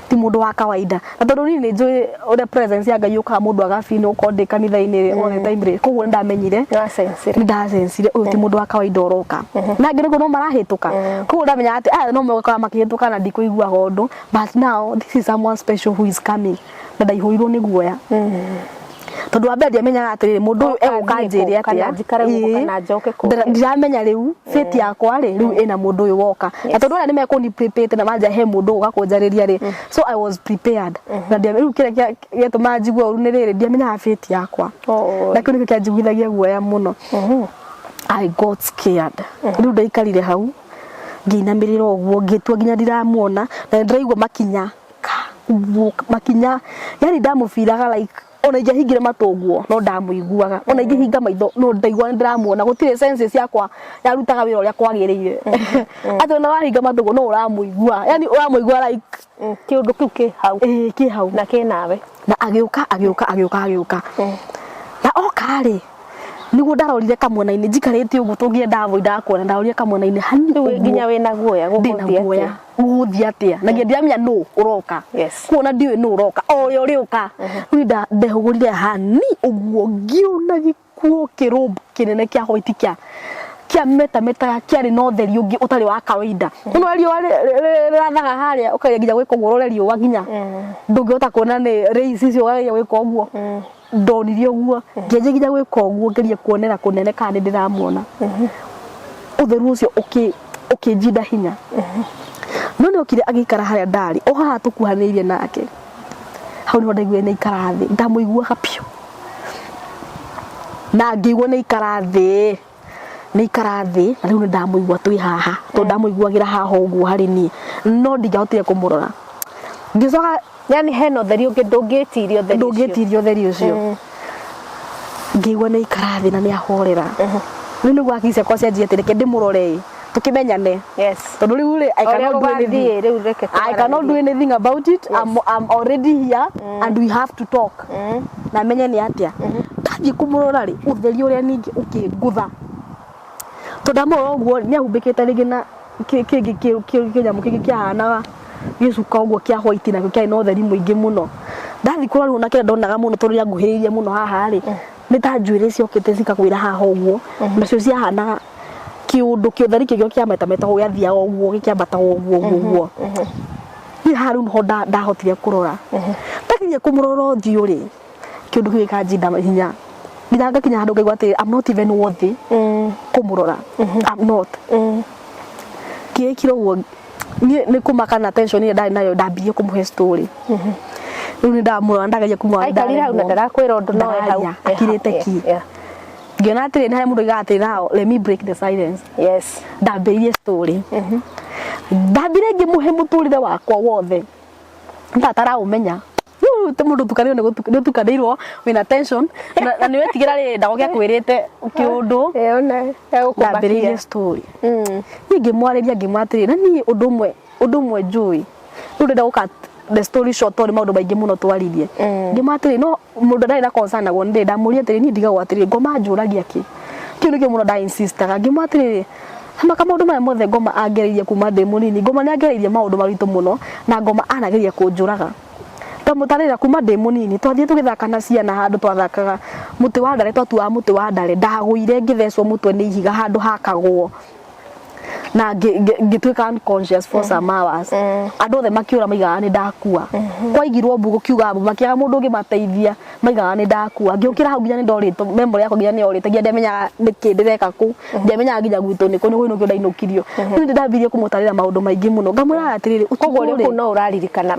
ti mũndũ wa kawaida. Na tondũ niĩ nĩ njũĩ ũrĩa presence ya Ngai yũkaga, mũndũ agabi nĩ gũkorwo ndĩ kanitha-inĩ all the time rĩ, koguo nĩ ndamenyire. Nĩwacensire. Nĩ ndacensire ũyũ ti mũndũ wa kawaida ũroka, na angĩ nĩguo no marahĩtũka. Koguo ndamenya atĩ aya no megũkaga makĩhĩtũka na ndikũiguaga ũndũ, but now this is someone special who is coming, na ndaihũrirwo nĩ guoya tondũ wa mbere ndiamenyaga atĩrĩrĩ, mũndũ ũyũ Oka egũka thiĩ njĩre kũ, kana atĩa. njikare gũkũ, kana njoke kũrĩa. Ndiramenya rĩu fate yakwa rĩ, rĩu ĩna mũndũ ũyũ woka, na tondũ aya nĩ mekũni prepare na manja he mũndũ ũga kũnjarĩria rĩ, so I was prepared. Na rĩu kĩrĩa gĩatũmaga njigue ũru nĩ rĩrĩ, ndiamenyaga fate yakwa, na kĩu nĩkĩo kĩanjiguithagia guoya mũno. I got scared. Rĩu ndaikarire hau ngĩinamĩrĩra ũguo, ngĩtua nginya ndiramuona, na nĩndĩraigua makinya ka ũguo, makinya, yani ndamũbiraga like ona ingĩahingire matũ ũguo no ndamũiguaga, ona ingĩhinga maitho no ndaigua nĩndĩramuona. Gũtirĩ senses yakwa yarutaga wĩra ũrĩa kwagĩrĩire, atĩ ona wahinga matũ ũguo no ũramũigua, yani ũramũigua like Kĩũndũ kĩu kĩ hau. Ĩĩ, kĩ hau. Na kĩ nawe. Na agĩũka, agĩũka, agĩũka, agĩũka, na oka rĩ, nĩguo ndarorire kamwena-inĩ njikarĩte ũguo, tũngĩenda avoidaga kuona, ndarorire kamwena-inĩ hani Rĩu ũguo. Nginya wĩna guoya. Ndĩna gũgũthiĩ guoya atĩa? Gũgũthiĩ atĩa, na nginya ndiramenya nũ ũroka. Kuona ndiũĩ nũ ũroka, o ũrĩa ũrĩũka. Rĩu ndehũgũrire hani ũguo, ngĩona gĩkuo kĩrũmbu kĩnene kĩa white kĩa metametaga, kĩarĩ na ũtheri ũngĩ ũtarĩ wa kawaida. Ũno riũa rĩrathaga harĩa, ũkageria nginya gwĩka ũguo ũrore riũa, nginya ndũngĩhota kuona nĩ rays icio, ũkageria gwĩka ũguo. Ndonire ũguo, ngĩanjia nginya gwĩka ũguo, ngerie kuonera kũnene kana nĩ ndĩramuona. Ũtheru ũcio ũkĩnjinda hinya. No nĩ okire agĩikara harĩa ndarĩ, o haha tũkuhanĩrĩirie nake hau, nĩho ndaiguire nĩ aikara thĩ. Ndamũiguaga biũ na ngĩigua nĩ aikara thĩ, nĩ aikara thĩ, na rĩu nĩ ndamũigua twĩ haha, tondũ ndamũiguagĩra haha ũguo harĩ niĩ, no ndingĩahotire kũmũrora. Ngĩcoka Yani hena ũtheri ũngĩ ndũngĩtiria ũtheri ũcio. Ndũngĩtiria ũtheri ũcio. Ngĩigua nĩ aikara thĩ na nĩ ahorera. Rĩu nĩguo hakiri ciakwa cianjia atĩ reke ndĩmũrore ĩ, tũkĩmenyane, tondũ rĩu rĩ, I Ũrĩa cannot do anything. gũgathiĩ rĩu reke I cannot do twaranĩrie. anything about it. I'm already here and we have to talk. Na menye nĩ atĩa. Ndathiĩ kũmũrora rĩ, ũtheri ũrĩa ningĩ ũkĩngũtha. Tondũ ndamũrora ũguo nĩ ahumbĩkĩte rĩngĩ na kĩngĩ kĩnyamũ kĩngĩ kĩahanaga gĩcuka ũguo kĩa white, nakĩo kĩarĩ na ũtheri mũingĩ mũno. Ndathiĩ kũrora rĩu, na kĩrĩa ndonaga mũno tondũ nĩanguhĩrĩirie mũno haha rĩ, nĩ ta njuĩrĩ ciokĩte cikagwĩra haha ũguo, nacio ciahanaga kĩũndũ kĩũtheri kĩngĩ kĩametameta ũguo, gĩathiaga ũguo gĩkĩambataga ũguo ũguo ũguo. Niĩ haha rĩu nĩho ndahotire kũrora. Ndakinyia kũmũrora ũthiũ rĩ, kĩũndũ kĩu gĩkanjinda hinya nginya ngakinya handũ ngaigua atĩ I'm not even worthy kũmũrora. I'm not. Kĩekire ũguo niĩ nĩ kũmaka na tension ĩrĩa ndarĩ nayo, ndambirie kũmũhe story. Rĩu nĩ ndamũrora, ndageria kũmũrora. Aikarire hau na ndarakwĩra ũndũ, no e hau. Ndararia, akirĩte ki. Ngĩona atĩrĩ, nĩ harĩa mũndũ oigaga atĩrĩ, "Now let me break the silence." Ndambĩrĩirie story, ndambire ngĩmũhe mũtũrĩre wakwa wothe ndataraũmenya. Rĩu Rĩu ti mũndũ ũtukanĩirwo nĩ ũtukanĩirwo wĩna tension na nĩ wetigĩra rĩrĩ ndagoke akwĩrĩte kĩũndũ. Ĩĩ ona egũkũmakia. Ndambĩrĩirie story. Niĩ ngĩmwarĩria ngĩmwĩra atĩrĩrĩ, na niĩ ũndũ ũmwe njũĩ rĩu ndĩrenda gũ cut the story short tondũ nĩ maũndũ maingĩ mũno twaririe. Ngĩmwĩra atĩrĩrĩ, no mũndũ ndarĩ na concern naguo nĩ ndamũria atĩrĩrĩ, niĩ ndigagwo atĩrĩrĩ, ngoma anjũragia kĩ? Kĩu nĩkĩo mũno nda insistaga. Ngĩmwĩra atĩrĩrĩ, maka maũndũ maya mothe ngoma angereirie kuma ndĩ mũnini, ngoma nĩ angereirie maũndũ maritũ mũno na ngoma anageria kũnjũraga. Ndamũtarĩria kuma ndĩ mũnini twathiĩ tũgĩthaka na ciana handũ twathakaga mũtĩ wa ndare, twatuaga mũtĩ wa ndare, ndagũire ngĩthecwo mũtwe nĩ ihiga handũ hakagwo na ngĩtuĩka unconscious for some hours. Andũ othe makĩũra maigaga nĩ ndakua. Kwaigirwo mbu gũkiuga mbu, makĩaga mũndũ ũngĩ mateithia, maigaga nĩ ndakua. Ngĩũkĩra hau nginya nĩ ndorĩtwo, memory yakwa nginya nĩ yorĩte, nginya ndiamenyaga nĩkĩ ndĩreka kũu, ndiamenyaga nginya gwitũ nĩkũ, nĩ kũinũkio ndainũkirio. Rĩu nĩ ndambirie kũmũtarĩra maũndũ maingĩ mũno, ngamwĩraga atĩrĩrĩ, Koguo ũtukũ ũrĩ rĩ kũu no ũraririkana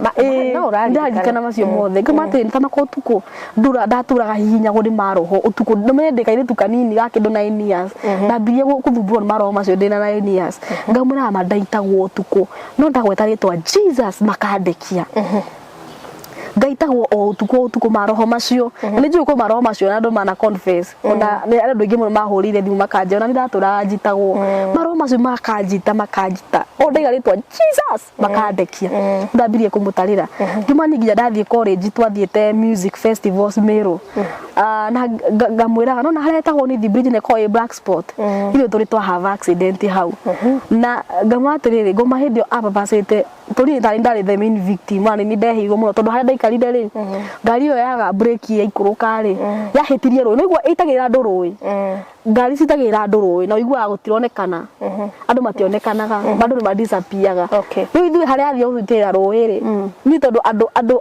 no ũraririkana. Ndĩraririkana macio mothe. Ngamwĩra atĩrĩrĩ, ta makwa ũtukũ ndura ndaturaga hihinyagwo nĩ maroho ũtukũ, ndũmenye ndĩ kairĩtu kanini ga kĩndũ 9 years, ndambirie gũthumbũrwo nĩ maroho macio ndĩna 9 years. Ngamwĩraga ma ndaitagwo ũtukũ no ndagweta rĩtwa Jesus makandekia. Ngaitagwo o ũtukũ o ũtukũ maroho macio, na nĩ njũĩ kwĩ maroho macio na andũ mana confess, ona nĩ andũ aingĩ mũno mahũrĩire thimũ makanjĩra ona nĩ ndatũraga njitagwo maroho macio, makanjita makanjita o ndaiga rĩtwa Jesus makandekia. Ndambirie kũmũtarĩra ngĩmwa niĩ nginya ndathiĩ college twathiĩte music festivals Meru. Ah, na ngamwĩraga nona harĩa hetagwo Nithi Bridge nĩ ĩkoragwo ĩ black spot, ithuĩ tũrĩ twa have accident hau. Na ngamwĩra atĩrĩrĩ, ngoma hĩndĩ ĩyo ababacĩte tũri tarĩ ndarĩ the main victim, ona nĩ ndehĩirwo mũno tondũ harĩa ndaikarire rĩ, ngari ĩyo yaga breki yaikũrũka rĩ, yahĩtirie rũĩ, nĩguo ĩitagĩrĩra andũ rũĩ, ngari citagĩrĩra andũ rũĩ na ũiguaga gũtironekana, andũ mationekanaga, andũ nĩ madisappearaga. Rĩu ithuĩ harĩa athiĩ gũitĩrĩra rũĩ rĩ, niĩ tondũ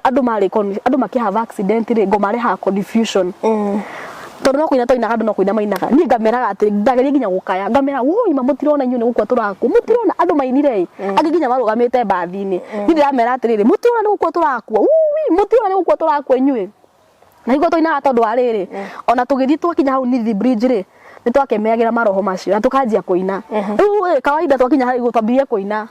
andũ marĩ andũ makĩ have accident rĩ, ngoma rehaga confusion tondũ no kũina twainaga, andũ no kũina mainaga. Niĩ ngameraga atĩ ndageria nginya gũkaya, ngamera woi ma mũtirona inyuĩ nĩ gũkua tũrakua, mũtirona andũ mainire ĩ, angĩ nginya marũgamĩte mbathi-inĩ. Niĩ ndĩramera atĩrĩrĩ, mũtirona nĩ gũkua tũrakua, ui mũtirona nĩ gũkua tũrakua inyuĩ, na niguo twainaga tondũ wa rĩrĩ, ona tũgĩthiĩ twakinya hau Nithi Bridge rĩ, nĩ twakemeagĩra maroho macio na tũkanjia kũina. Rĩu ĩ kawaida twakinya hau igũrũ twambirie kũina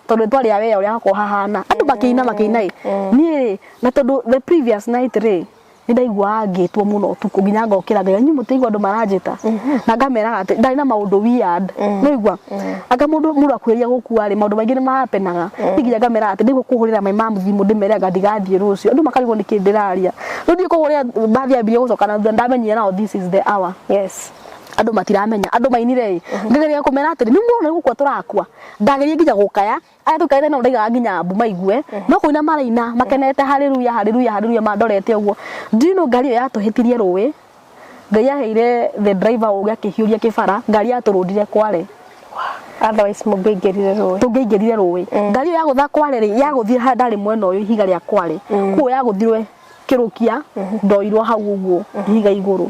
tondũ nĩ twarĩ aware ũrĩa hakoragwo hahana, andũ makĩina makĩina ĩ, niĩ rĩ, na tondũ the previous night rĩ, nĩ ndaiguaga ngĩtwo mũno ũtukũ nginya ngokĩra ngaiga inyuĩ mũtiraigua andũ maranjĩta, na ngameraga atĩ ndarĩ na maũndũ weird, nĩ ũigua anga mũndũ akuhĩrĩria gũkua rĩ, maũndũ maingĩ nĩ mahapenaga. Niĩ nginya ngameraga atĩ ndĩgũ kũhũrĩra my mom thimũ ndĩmere anga ndigathiĩ rũciũ, andũ makarigwo nĩkĩ ndĩraria. Rĩu ndiĩ kũhũrĩra mbathi yambirie gũcoka na thutha, ndamenyire now this is the hour. Andũ matiramenya andũ mainire ĩ, ngageria kũmera atĩrĩ, nĩ muona nĩ gũkua tũrakua. Ndageria nginya gũkaya, arĩa tũikarĩte nao ndaigaga nginya mbu maigue, no kũina maraina makenete, haleluya, haleluya, haleluya, mandorete ũguo. Do you know ngari ĩyo yatũhĩtirie rũĩ, Ngai aheire the driver ũgĩ akĩhiũria kĩbara, ngari yatũrũndire Kware. Otherwise mũngĩaingĩrire rũĩ. Tũngĩaingĩrire rũĩ. Ngari ĩyo yagũtha Kware rĩ, yagũthire harĩa ndarĩ mwena ũyũ ihiga rĩa Kware, koguo yagũthirwe kĩrũkia, ndoirwo hau ũguo ihiga igũrũ.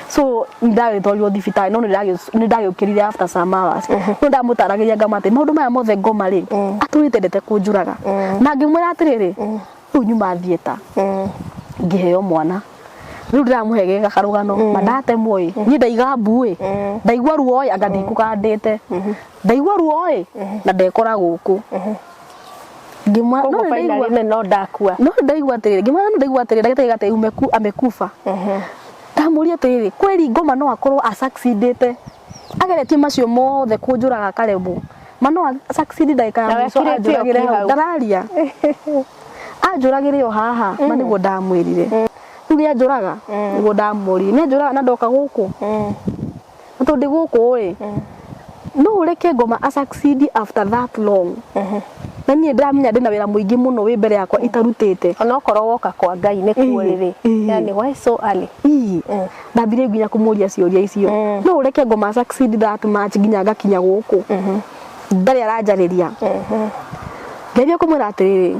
So ndagĩtwarirwo thibitarĩ no nĩ ndagĩũkĩrire after some hours. No ndamũtaragĩria ngama atĩ maũndũ maya mothe ngoma rĩ, atũrĩte endete kũnjũraga, na ngĩmwĩra atĩrĩrĩ, rĩu nyuma theatre ngĩheo mwana, rĩu ndĩramũhe geka karũgano ma ndatemwo ĩ, niĩ ndaiga mbu ĩ, ndaigua ruo ĩ, anga ndikũgandĩte, ndaigua ruo ĩ, na ndekora gũkũ. Ngĩmwĩra no Koguo nĩndaigua finally no ndakua. No ndaigua atĩrĩrĩ, ngĩmwĩra no ndaigua atĩrĩrĩ, ndagĩtarĩ atĩ amekufa. Ndamũria atĩrĩrĩ, kweri ngoma no akorwo asucceedĩte ageretie macio mothe kũnjũraga akaremwo, ma no succeed ndagĩka ya Na mũico wekirĩte anjũragĩre ũkĩ hau hau? Ndararia anjũragĩre o haha, ma nĩguo ndamwĩrire rĩu nĩ anjũraga, nĩguo ndamũririe nĩ anjũraga na ndoka gũkũ, na tondũ ndĩ gũkũ ĩ, no ũreke ngoma a succeed after that long, na niĩ ndĩramenya ndĩna wĩra mũingĩ mũno wĩ mbere yakwa itarutĩte. Onokorwo woka kwa Ngai nĩ kuo rĩrĩ. Yani why so early? Ii, ndambirie nginya kũmũria ciũria icio, no ũreke ngoma succeed that much nginya ngakinya gũkũ, ndarĩ aranjarĩria. Ngeria kũmwĩra atĩrĩrĩ,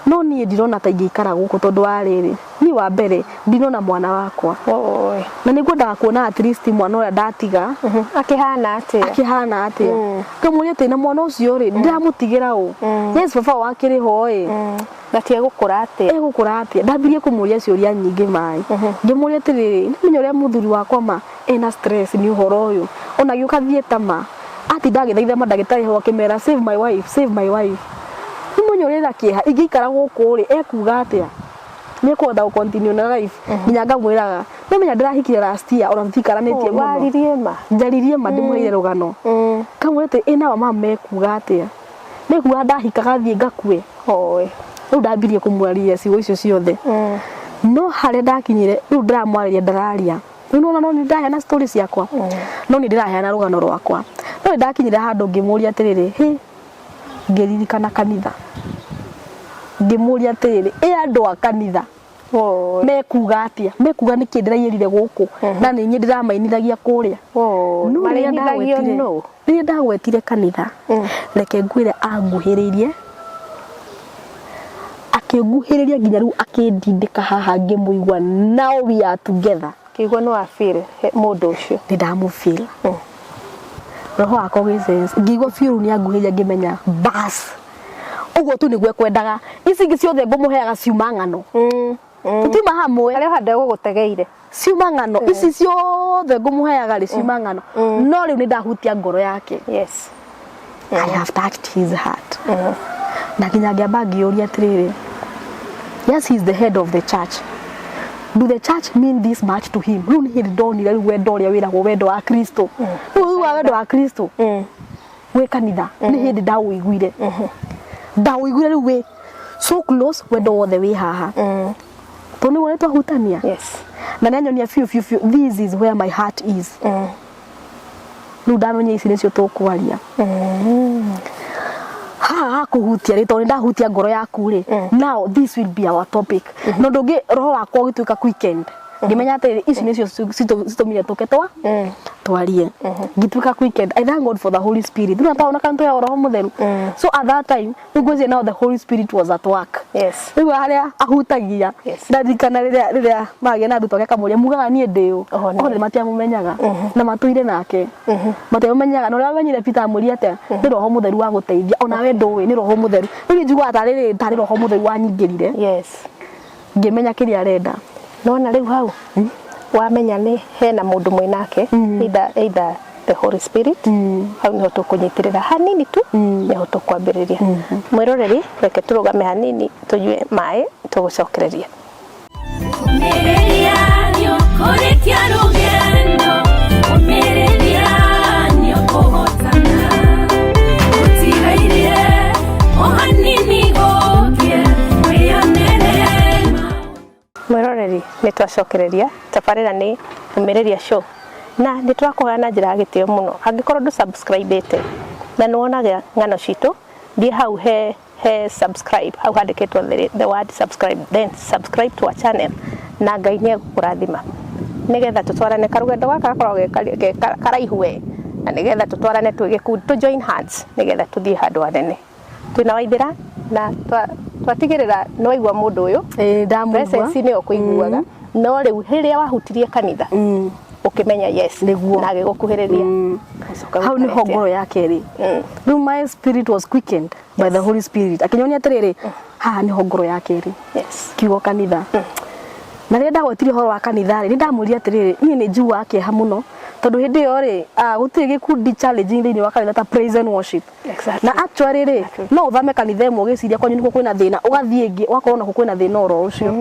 no niĩ ndirona ta ingĩikara gũkũ tondũ wa rĩrĩ, niĩ wa mbere ndinona mwana wakwa Oi. Na nĩ ngwendaga kuona at least mwana ũrĩa ndatiga Akĩhana atĩa? Akĩhana atĩa. Ngamũria atĩ na mwana ũcio rĩ, ndĩramũtigĩra ũ? Yes, baba wao akĩrĩ ho ĩ, Na ti egũkũra atĩa? Egũkũra atĩa? Ndambirie kũmũria ciũria nyingĩ maĩ, ngĩmũria atĩrĩrĩ, nĩmenya ũrĩa mũthuri wakwa ma ena stress nĩ ũhoro ũyũ, ona agĩũka theatre ma atinda agĩthaitha mandagĩtarĩ ho akĩmera, "Save my wife, save my wife." Nĩmenya ũrĩa ena kĩeha, ingĩikara gũkũ rĩ, ekuga atĩa? Nĩ ekũhota gũ continue na life. Nginya ngamwĩraga, no menya ndĩrahikire last year ona tũtikaranĩtie mũno. Waririe ma. Njaririe ma ndĩmũheire rũgano. Ngamwĩra atĩ ĩ nao mama mekuga atĩa? Mekuga ndahikaga thiĩ ngakue. Oi. Rĩu ndambirie kũmwarĩria ciugo icio ciothe. No harĩa ndakinyire rĩu ndĩramwarĩria ndararia. Rĩu nĩwona no nĩ ndaheana story ciakwa. No nĩ ndĩraheana rũgano rwakwa. No nĩ ndakinyire handũ ngĩmũria atĩrĩrĩ, hĩ ngĩririkana kanitha. Ngĩmũria atĩrĩrĩ, ĩ andũ a kanitha Oi. mekuga atĩa? Mekuga nĩkĩ ndĩraiyĩrire gũkũ na nĩ niĩ ndĩramainithagia kũrĩa? Oi. No rĩrĩa Marĩinithagio ndagwetire nũ? rĩrĩa ndagwetire kanitha reke ngwĩre anguhĩrĩirie akĩnguhĩrĩria nginya rĩu akĩndindĩka haha ngĩmũigua, now we are together. Kĩigua nĩ wa feel mũndũ ũcio. Nĩ ndamũ feel. Roho wakwa ũgĩ sense ngĩigua biũ rĩu nĩ anguhĩrĩria ngĩmenya bas ũguo tu nĩguo ekwendaga, ici ingĩ ciothe ngũmũheaga ciuma ng'ano, tũtiuma hamwe. Harĩa handũ egũgũtegeire. Ciuma ng'ano, ici ciothe ngũmũheaga rĩ ciuma ng'ano, no rĩu nĩ ndahutia ngoro yake. Yes. I have touched his heart. Na nginya ngĩamba ngĩũria atĩrĩrĩ, yes, he is the head of the church, do the church mean this much to him? Rĩu nĩ hĩndĩ ndonire rĩu wendo ũrĩa wĩragwo wendo wa Kristo, rĩu rĩu wa wendo wa Kristo gwĩ kanitha nĩ hĩndĩ ndaũiguire, ndaũiguire rĩu wĩ so close, wendo wothe wĩ haha tondũ nĩguo nĩ twahutania. Na nĩ anyonia biũ biũ biũ, this is where my heart is. Rĩu ndamenya ici nĩcio tũkwaria haha hakũhutia rĩ, tondũ nĩ ndahutia ngoro yaku rĩ, now this will be our topic. Na ũndũ ũngĩ, roho wakwa ũgĩtuĩka quickened, ngĩmenya atĩrĩrĩ, ici nĩcio citũmire tũke twarie, ngĩtuĩka quickened. I thank God for the Holy Spirit. Rĩu natona kana tũheagwo roho mũtheru. So at that time rĩu ngwĩciria now the Holy Spirit was at work. Rĩu harĩa ahutagia. Ndarikana rĩrĩa magĩa na arutwo ake akamũria, mugaga niĩ ndĩ ũ? Othe matiamũmenyaga na matũire nake matiamũmenyaga, na ũrĩa wamenyire Peter amwĩrire atĩa? Nĩ roho mũtheru wa gũteithia, onawe ndũĩ nĩ roho mũtheru. Rĩu niĩ njiguaga tarĩ roho mũtheru wanyingĩrire. Ngĩmenya kĩrĩa arenda. Nona rĩu hau wamenya nĩ hena mũndũ mwĩ nake, either the Holy Spirit, hau niho tũkũnyitĩrĩra hanini tu, niho tũkwambĩrĩria. Mwĩroreri, reke tũrũgame hanini tũnyue maĩ, tũgũcokereria. Ũmĩrĩria nĩũkũrĩkia rũgendo, ũmĩrĩria nĩũkũhotana. Gũtigaire o hanini gũkĩe, wĩyonere Mwĩroreri, nĩ twacokereria. Tabarĩra nĩ Ũmĩrĩria Show na nĩ tũrakũhoya na njĩra ya gĩtĩo mũno, angĩkorwo ndũ subscribe na nĩ wonaga ng'ano citũ, thiĩ hau he subscribe, hau handĩkĩtwo the word subscribe, then subscribe to our channel na Ngai nĩ egũkũrathima nĩgetha tũtwarane karũgendo gaka gakoragwo ge karaihu we, na nĩgetha tũtwarane twĩ gĩkundi, tũ join hands nĩgetha tũthiĩ handũ hanene. Twĩna Waithĩra na twatigĩrĩra nĩ waigua mũndũ ũyũ. Ĩĩ, ndamũigua. Presence nĩyo kũiguaga, no rĩu rĩrĩa wahutirie kanitha ũkĩmenya yes. Nĩguo. Na agĩgũkuhĩrĩria. Ũcoka Hau nĩho gũikara ngoro yake rĩ. Rĩu my spirit was quickened by the Holy Spirit, akĩnyonia atĩrĩrĩ, haha nĩho ngoro yake ĩrĩ. Kiugo kanitha. Na rĩrĩa ndagwetire ũhoro wa kanitha rĩ, nĩ ndamwĩrire atĩrĩrĩ, niĩ nĩ njiguaga kĩeha mũno tondũ hĩndĩ ĩyo rĩ, gũtirĩ gĩkundi challenging thĩinĩ wa kanitha ta praise and worship. Na actually rĩ, no ũthame kanitha ĩmwe ũgĩciria kwanyu nĩkuo kwĩna thĩna, ũgathiĩ ĩngĩ ũgakorwo nakuo kwĩna thĩna oro ũcio.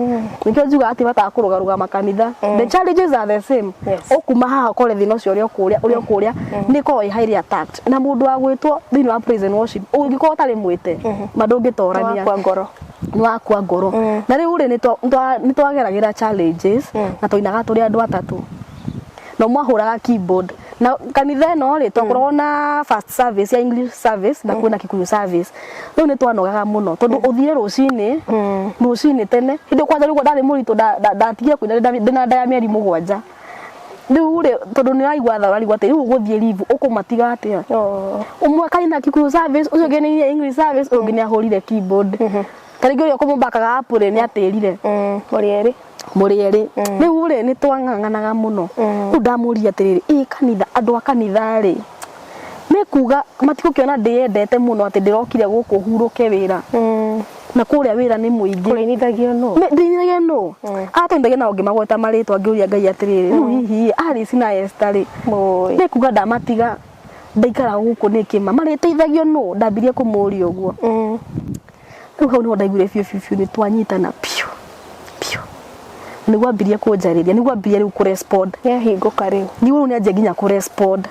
Nĩkĩo njugaga atĩ bataga kũrũgarũga makanitha. The challenges are the same. Ũkuma haha ũkore thĩna ũcio ũrĩa ũkũrĩa, ũrĩa ũkũrĩa, nĩ ĩkoragwo ĩ highly attacked. Na mũndũ wa gwĩtwo thĩinĩ wa praise and worship, ũngĩkorwo ũtarĩ mwĩte, ma ndũngĩtorania. Nĩwakua ngoro. Nĩwakua ngoro. Na rĩu rĩ, nĩ twageragĩra challenges na twainaga tũrĩ andũ atatũ. Na ũmwe ahũraga keyboard. Na kanitha ĩno rĩ, twakoragwo na first service ya English service na kwĩna Kikuyu service. Rĩu nĩ twanogaga mũno tondũ ũthire rũcinĩ, rũcinĩ tene, hĩndĩ kwanja rĩu ndarĩ mũritũ, ndatigire kũina ndĩna nda ya mĩeri 7. Rĩu rĩ, tondũ nĩ ũraigua tha, ũrarigwo atĩ rĩu ũgũthiĩ leave ũkũmatiga atĩa? Ũmwe akaina Kikuyu service, ũcio ũngĩ nĩ English service, ũyũ ũngĩ nĩ ahũrire keyboard. Ta rĩngĩ ũrĩa ũkũmũbakaga up rĩ, nĩ atĩrire. Mũrĩ erĩ. Mũrĩ erĩ. Rĩu rĩ, nĩ twang'ang'anaga mũno. Rĩu ndamũria atĩrĩrĩ, ĩ kanitha, andũ a kanitha rĩ, mekuga matigũkĩona ndĩyendete mũno atĩ ndĩrokire gũkũ hurũke wĩra. Na kũrĩa wĩra nĩ mũingĩ. Kũrĩnithagio nũ? Ndĩinithagio nũ? Atũinithagia nao ngĩmagweta marĩtwa ngĩũria Ngai atĩrĩrĩ, rĩu hihi Alice na Esther rĩ, mekuga ndamatiga ndaikara gũkũ nĩkĩ ma? Marĩteithagio nũ? Ndambirie kũmũria ũguo. Rĩu hau nĩho ndaiguire biũ biũ biũ nĩ twanyitana biũ biũ. Nĩguo ambirie kũnjarĩria, nĩguo ambirie rĩu kũrespond. Nĩahingũka rĩu. Nĩguo rĩu nĩanjia nginya kũrespond.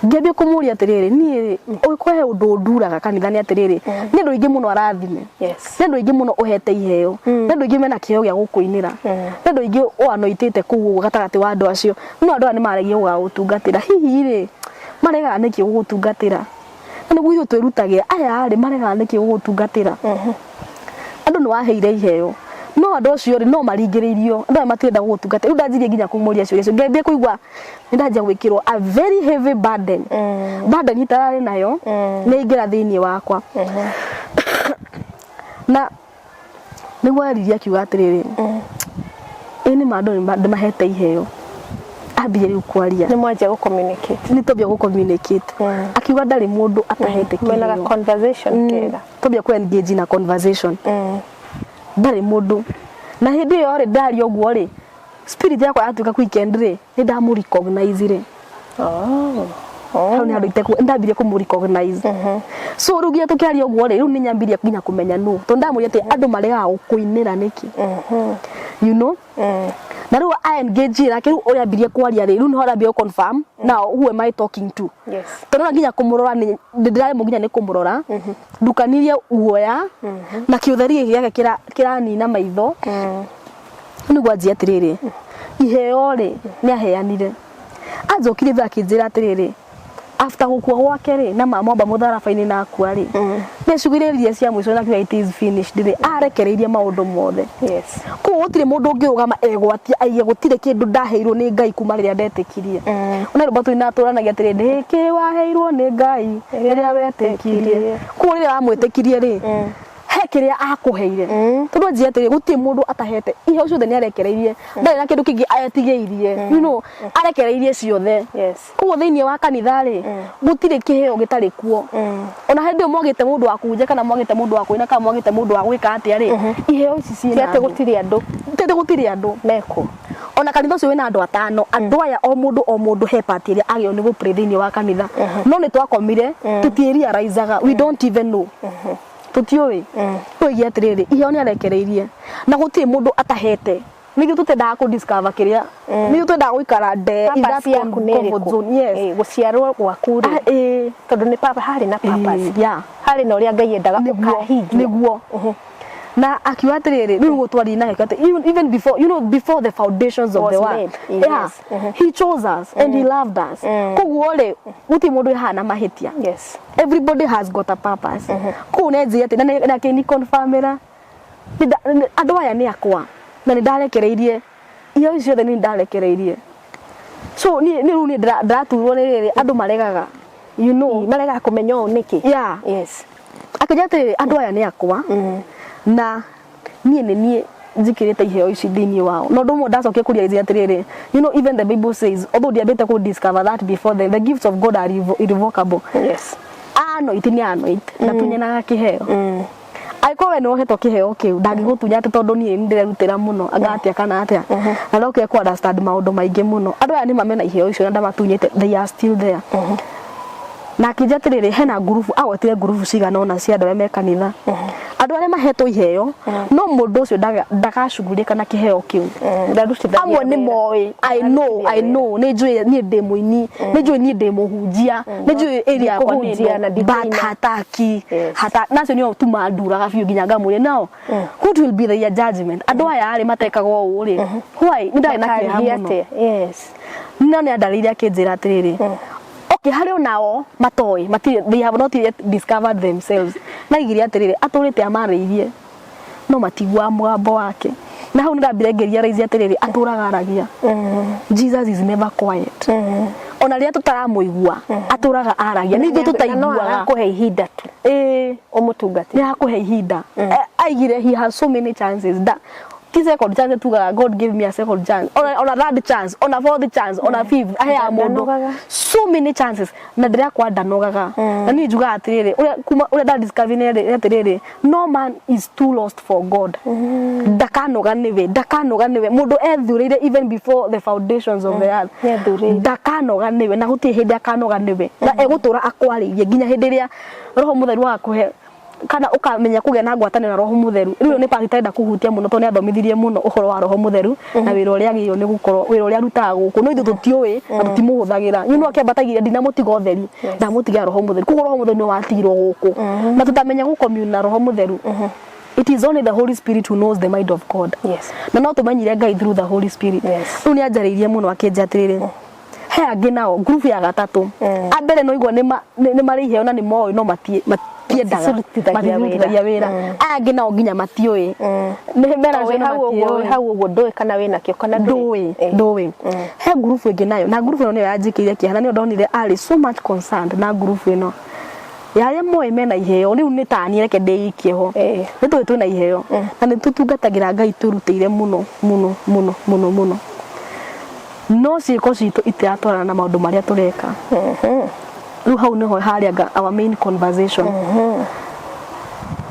Ngĩambia kũmũria atĩrĩrĩ, niĩ rĩ, ũngĩkorwo he ũndũ ũnduraga kanitha nĩ atĩrĩrĩ, nĩ andũ aingĩ mũno arathime. Yes. Nĩ andũ aingĩ mũno ũhete iheo. Nĩ andũ aingĩ mena kĩheo gĩa gũkũinĩra. Nĩ andũ aingĩ ũanoitĩte kũu ũguo gatagatĩ wa andũ acio. No andũ aya nĩ maregia gũgagũtungatĩra. Hihi rĩ, maregaga nĩkĩ gũgũtungatĩra? Na nĩguo ithuĩ twĩrutagĩra, aya rĩ, maregaga nĩkĩ gũgũtungatĩra? Andũ nĩ waheire iheo. No andũ acio rĩ, no maringĩrĩirio. Andũ aya matirenda gũgũtungatĩra. Rĩu ndanjirie nginya kũmũria ciũria icio. Ngĩambia kũigua nĩ ndanjia gwĩkĩrwo a very heavy burden. Burden itararĩ nayo, nĩ yaingĩra thĩinĩ wakwa. Na nĩguo aririe akiuga atĩrĩrĩ, ĩ nĩ ma andũ ndĩmahete iheo. Ambia rĩu kwaria. Nĩ mwanjia gũ communicate. Nĩ twambia gũ communicate. Akiuga ndarĩ mũndũ atahete Mwena ga kĩheo. conversation kega. Twambia kũ engage na conversation. Ndarĩ mũndũ. Na hĩndĩ ĩyo rĩ, ndaria ũguo rĩ, spirit yakwa yatuĩka quickened rĩ, nĩ ndamũ recognize rĩ. Oh. Hau nĩ handũ iteku ndambirie kũmũ recognize. So rĩu nginya tũkĩaria ũguo rĩ, rĩu nĩ nyambirie nginya kũmenya nũ. Tondũ ndamũria atĩ andũ maregaga gũkũinĩra nĩkĩ. You know? Na rĩu I engage nake rĩu ũrĩa ambirie kwaria rĩ, rĩu nĩho arambia gũ confirm now who am I talking to? Yes. Tondũ ona nginya kũmũrora nĩ ndĩraremwo nginya nĩ kũmũrora. Ndukanirie guoya na kĩũtheri gĩkĩ gĩake kĩranina maitho. Nĩguo anjia atĩrĩrĩ, iheo rĩ, nĩ aheanire. Anjokire thutha akĩnjĩra atĩrĩrĩ, after gũkua gwake rĩ, na mamwamba mũtharaba-inĩ na akua rĩ, nĩ ciugire cia mũico na akiuga it is finished rĩ, arekereirie maũndũ mothe. Yes. Koguo gũtirĩ mũndũ ũngĩrũgama egwatie aige gũtirĩ kĩndũ ndaheirwo nĩ Ngai kuma rĩrĩa ndetĩkirie. Ona rwĩmbo tũinaga tũranagia atĩrĩ, nĩkĩ waheirwo nĩ Ngai rĩrĩa wetĩkirie. Koguo rĩrĩa wamwĩtĩkirie rĩ, he kĩrĩa akũheire. Tondũ anjia atĩrĩ, gũtirĩ mũndũ atahete. Iheo ciothe nĩ arekereirie. Ndarĩ na kĩndũ kĩngĩ etigĩirie. You know, arekereirie ciothe. Yes. Koguo thĩinĩ wa kanitha rĩ, gũtirĩ kĩheo gĩtarĩ kuo. Ona hĩndĩ ĩyo mwagĩte mũndũ wa kũhunjia kana mwagĩte mũndũ wa kũina kana mwagĩte mũndũ wa gwĩka atĩa rĩ, iheo ici Ti ciĩna atĩ andũ. gũtirĩ andũ Ti atĩ gũtirĩ andũ. mekuo. Ona kanitha ũcio wĩna andũ atano, andũ aya o mũndũ o mũndũ he part ĩrĩa agĩrĩirwo nĩ gũ play thĩinĩ wa kanitha. No nĩ twakomire, tũtiĩrealizaga, we don't even know. Tũtiũĩ. Tũige atĩrĩrĩ, iheo nĩ arekereirie na gũtirĩ mũndũ atahete. Nĩkĩo tũtendaga kũ discover kĩrĩa, nĩkĩo twendaga gũikara nde in that Purpose yaku nĩ comfort ĩrĩkũ? zone. Yes. Gũciarwo gwaku rĩ, Ah, ĩĩ. tondũ nĩ harĩ na purpose. Yeah. Harĩ na ũrĩa Ngai endaga Nĩguo, ũkahingia. nĩguo. Na akiuga atĩrĩrĩ, rĩu gũtwaria nake akiuga atĩ even before, you know, before the foundations of Was the world. made, Yeah. yes. He chose us and he loved us. Koguo rĩ, gũtirĩ mũndũ wĩhana mahĩtia. Yes. Everybody has got a purpose. Koguo nĩ anjĩire atĩ, na akĩni confirmĩra, andũ aya nĩ akwa na nĩ ndarekereirie iheo ici ciothe nĩ ndarekereirie. So niĩ rĩu niĩ ndĩraturwo nĩ rĩrĩ andũ maregaga, you know, Maregaga kũmenya ũũ nĩkĩ? Yeah. Yes. Akĩnjĩra atĩrĩrĩ, andũ aya nĩ akwa na niĩ nĩ niĩ njĩkĩrĩte iheo ici thĩinĩ wao. Na ũndũ ũmwe ndacokire kũrealize atĩrĩrĩ, you know, even the Bible says, although ndiambĩte kũ discover that before then, the gifts of God are irrevocable. Yes. Anoint nĩ anoint, ndatunyanaga kĩheo. Angĩkorwo we nĩ wohetwo kĩheo kĩu, ndangĩgũtunya atĩ tondũ niĩ nĩ ndĩrerutĩra mũno, anga atĩa kana atĩa. Na ndokire kũ understand maũndũ maingĩ mũno. Andũ aya nĩ ma mena iheo icio na ndamatunyĩte, they are still there. Na akĩnjĩra atĩrĩrĩ, hena ngurubu, agwetire ngurubu cigana ũna cia andũ arĩa me kanitha. Andũ arĩa mahetwo iheo, no mũndũ ũcio ndagacugurĩka na kĩheo kĩu. Ndarutithagia Amwe nĩ wĩra. moĩ, I know, I know, nĩ njũĩ niĩ ndĩ mũini, nĩ njũĩ niĩ ndĩ mũhunjia, nĩ njũĩ area yakwa nĩ Ndikũhunjia na ĩno, but ndikũina. hataki, Yes. nacio nĩo tu manduraga biũ nginya ngamũria now, what will be their judgment? Andũ aya rĩ matekaga ũũ rĩ, why? Nĩ ndarĩ na kĩeha Makarĩhia mũno. atĩa? Yes. No nĩ andarĩire akĩnjĩra atĩrĩrĩ, okay, harĩ onao matoĩ, matirĩ, they have not yet discovered themselves. Na aigire atĩrĩrĩ, atũrĩte amarĩirie, no matiguaga mũgambo wake. Na hau nĩ ndambire ngĩrealize atĩrĩrĩ, atũraga aragia. Jesus is never quiet. Ona rĩrĩa tũtaramũigua, atũraga aragia. Nĩ ithuĩ Na no tũtaiguaga. arakũhe ihinda tu Ĩĩ. ũmũtungate. Nĩ arakũhe ihinda. Aigire he has so many chances. Da, ti second chance tugaga God give me a second chance. Ona third chance, ona fourth chance, ona fifth. Aheaga mũndũ Ndanogaga. so many chances. Na ndĩrakwa ndanogaga. Na niĩ njugaga atĩrĩrĩ, ũrĩa kuma ũrĩa nda discover nĩ atĩrĩrĩ, no man is too lost for God. Ndakanoga nĩwe, ndakanoga nĩwe. Mũndũ ethurĩire even before the foundations of the earth. Nĩethurĩire. Ndakanoga nĩwe na gũtirĩ hĩndĩ akanoga nĩwe. Na egũtũra akwarĩirie nginya hĩndĩ ĩrĩa Roho Mũtheru agakũhe Kana ũkamenya kũgĩa na ngwatanĩro na Roho Mũtheru. Rĩu ĩyo nĩ part itarenda kũhutia mũno tondũ nĩ athomithirie mũno ũhoro wa Roho Mũtheru na wĩra ũrĩa agĩrĩirwo nĩ gũkorwo, wĩra ũrĩa arutaga gũkũ, no ithuĩ tũtiũĩ na tũtimũhũthagĩra. You know, akĩambatagia ndinamũtiga ũtheri, ndamũtigira Roho Mũtheru. Koguo Roho Mũtheru nĩwe watigirwo gũkũ na tũtamenya gũ commune na Roho Mũtheru. It is only the Holy Spirit who knows the mind of God. Na no tũmenyire Ngai through the Holy Spirit. Rĩu nĩ anjarĩirie mũno akĩnjĩra atĩrĩrĩ, he angĩ nao group ya gatatũ a mbere no igua nĩ marĩ iheo na nĩ moĩ no matiendaga. Maticirutithagia wĩra. Matirutithagia wĩra. Aya angĩ nao nginya matiũĩ nĩ mera Wĩ hau ũguo, wĩ hau ũguo ndũĩ kana wĩ nakĩo kana ndũĩ. Ndũĩ. He ngurubu ĩngĩ nayo, na ngurubu ĩno nĩyo yanjĩkĩire kĩeha, na nĩyo ndonire arĩ so much concerned na ngurubu ĩno ya arĩa moĩ mena iheo. Rĩu nĩ tani reke ndĩikie ho. Nĩ tũĩ twĩna iheo na nĩ tũtungatagĩra Ngai twĩrutĩire mũno mũno mũno mũno mũno, no ciĩko citũ itiratwarana na maũndũ marĩa tũreka. Rĩu hau nĩho harĩa our main conversation.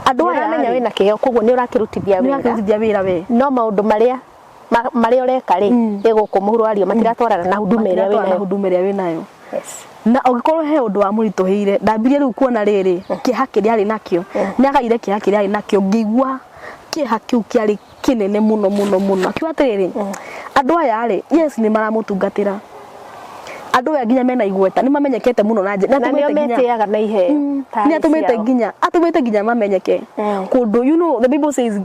Andũ aya ũramenya wĩna kĩheo, koguo nĩ ũrakĩrutithia nĩ wĩra. Ũrakĩrutithia wĩra we. No maũndũ marĩa marĩa ũreka rĩ, ĩ gũkũ mũhuro wario matiratwarana na huduma ĩrĩa matiratwarana na wĩnayo. Huduma ĩrĩa wĩnayo. Yes. Na ũngĩkorwo he ũndũ wa mũritũhĩire, ndambirie rĩu kuona rĩrĩ kĩeha kĩrĩa arĩ nakĩo, nĩ agaire kĩeha kĩrĩa arĩ nakĩo. Ngĩigua kĩeha kĩu kĩarĩ kĩnene mũno mũno mũno. Akiuga atĩrĩrĩ, andũ aya rĩ, yes, nĩ maramũtungatĩra, andũ aya nginya mena igweta, nĩ mamenyekete mũno na na nĩo metĩaga na iheo nĩ atũmĩte nginya, atũmĩte nginya mamenyeke kũndũ. You know, the Bible says,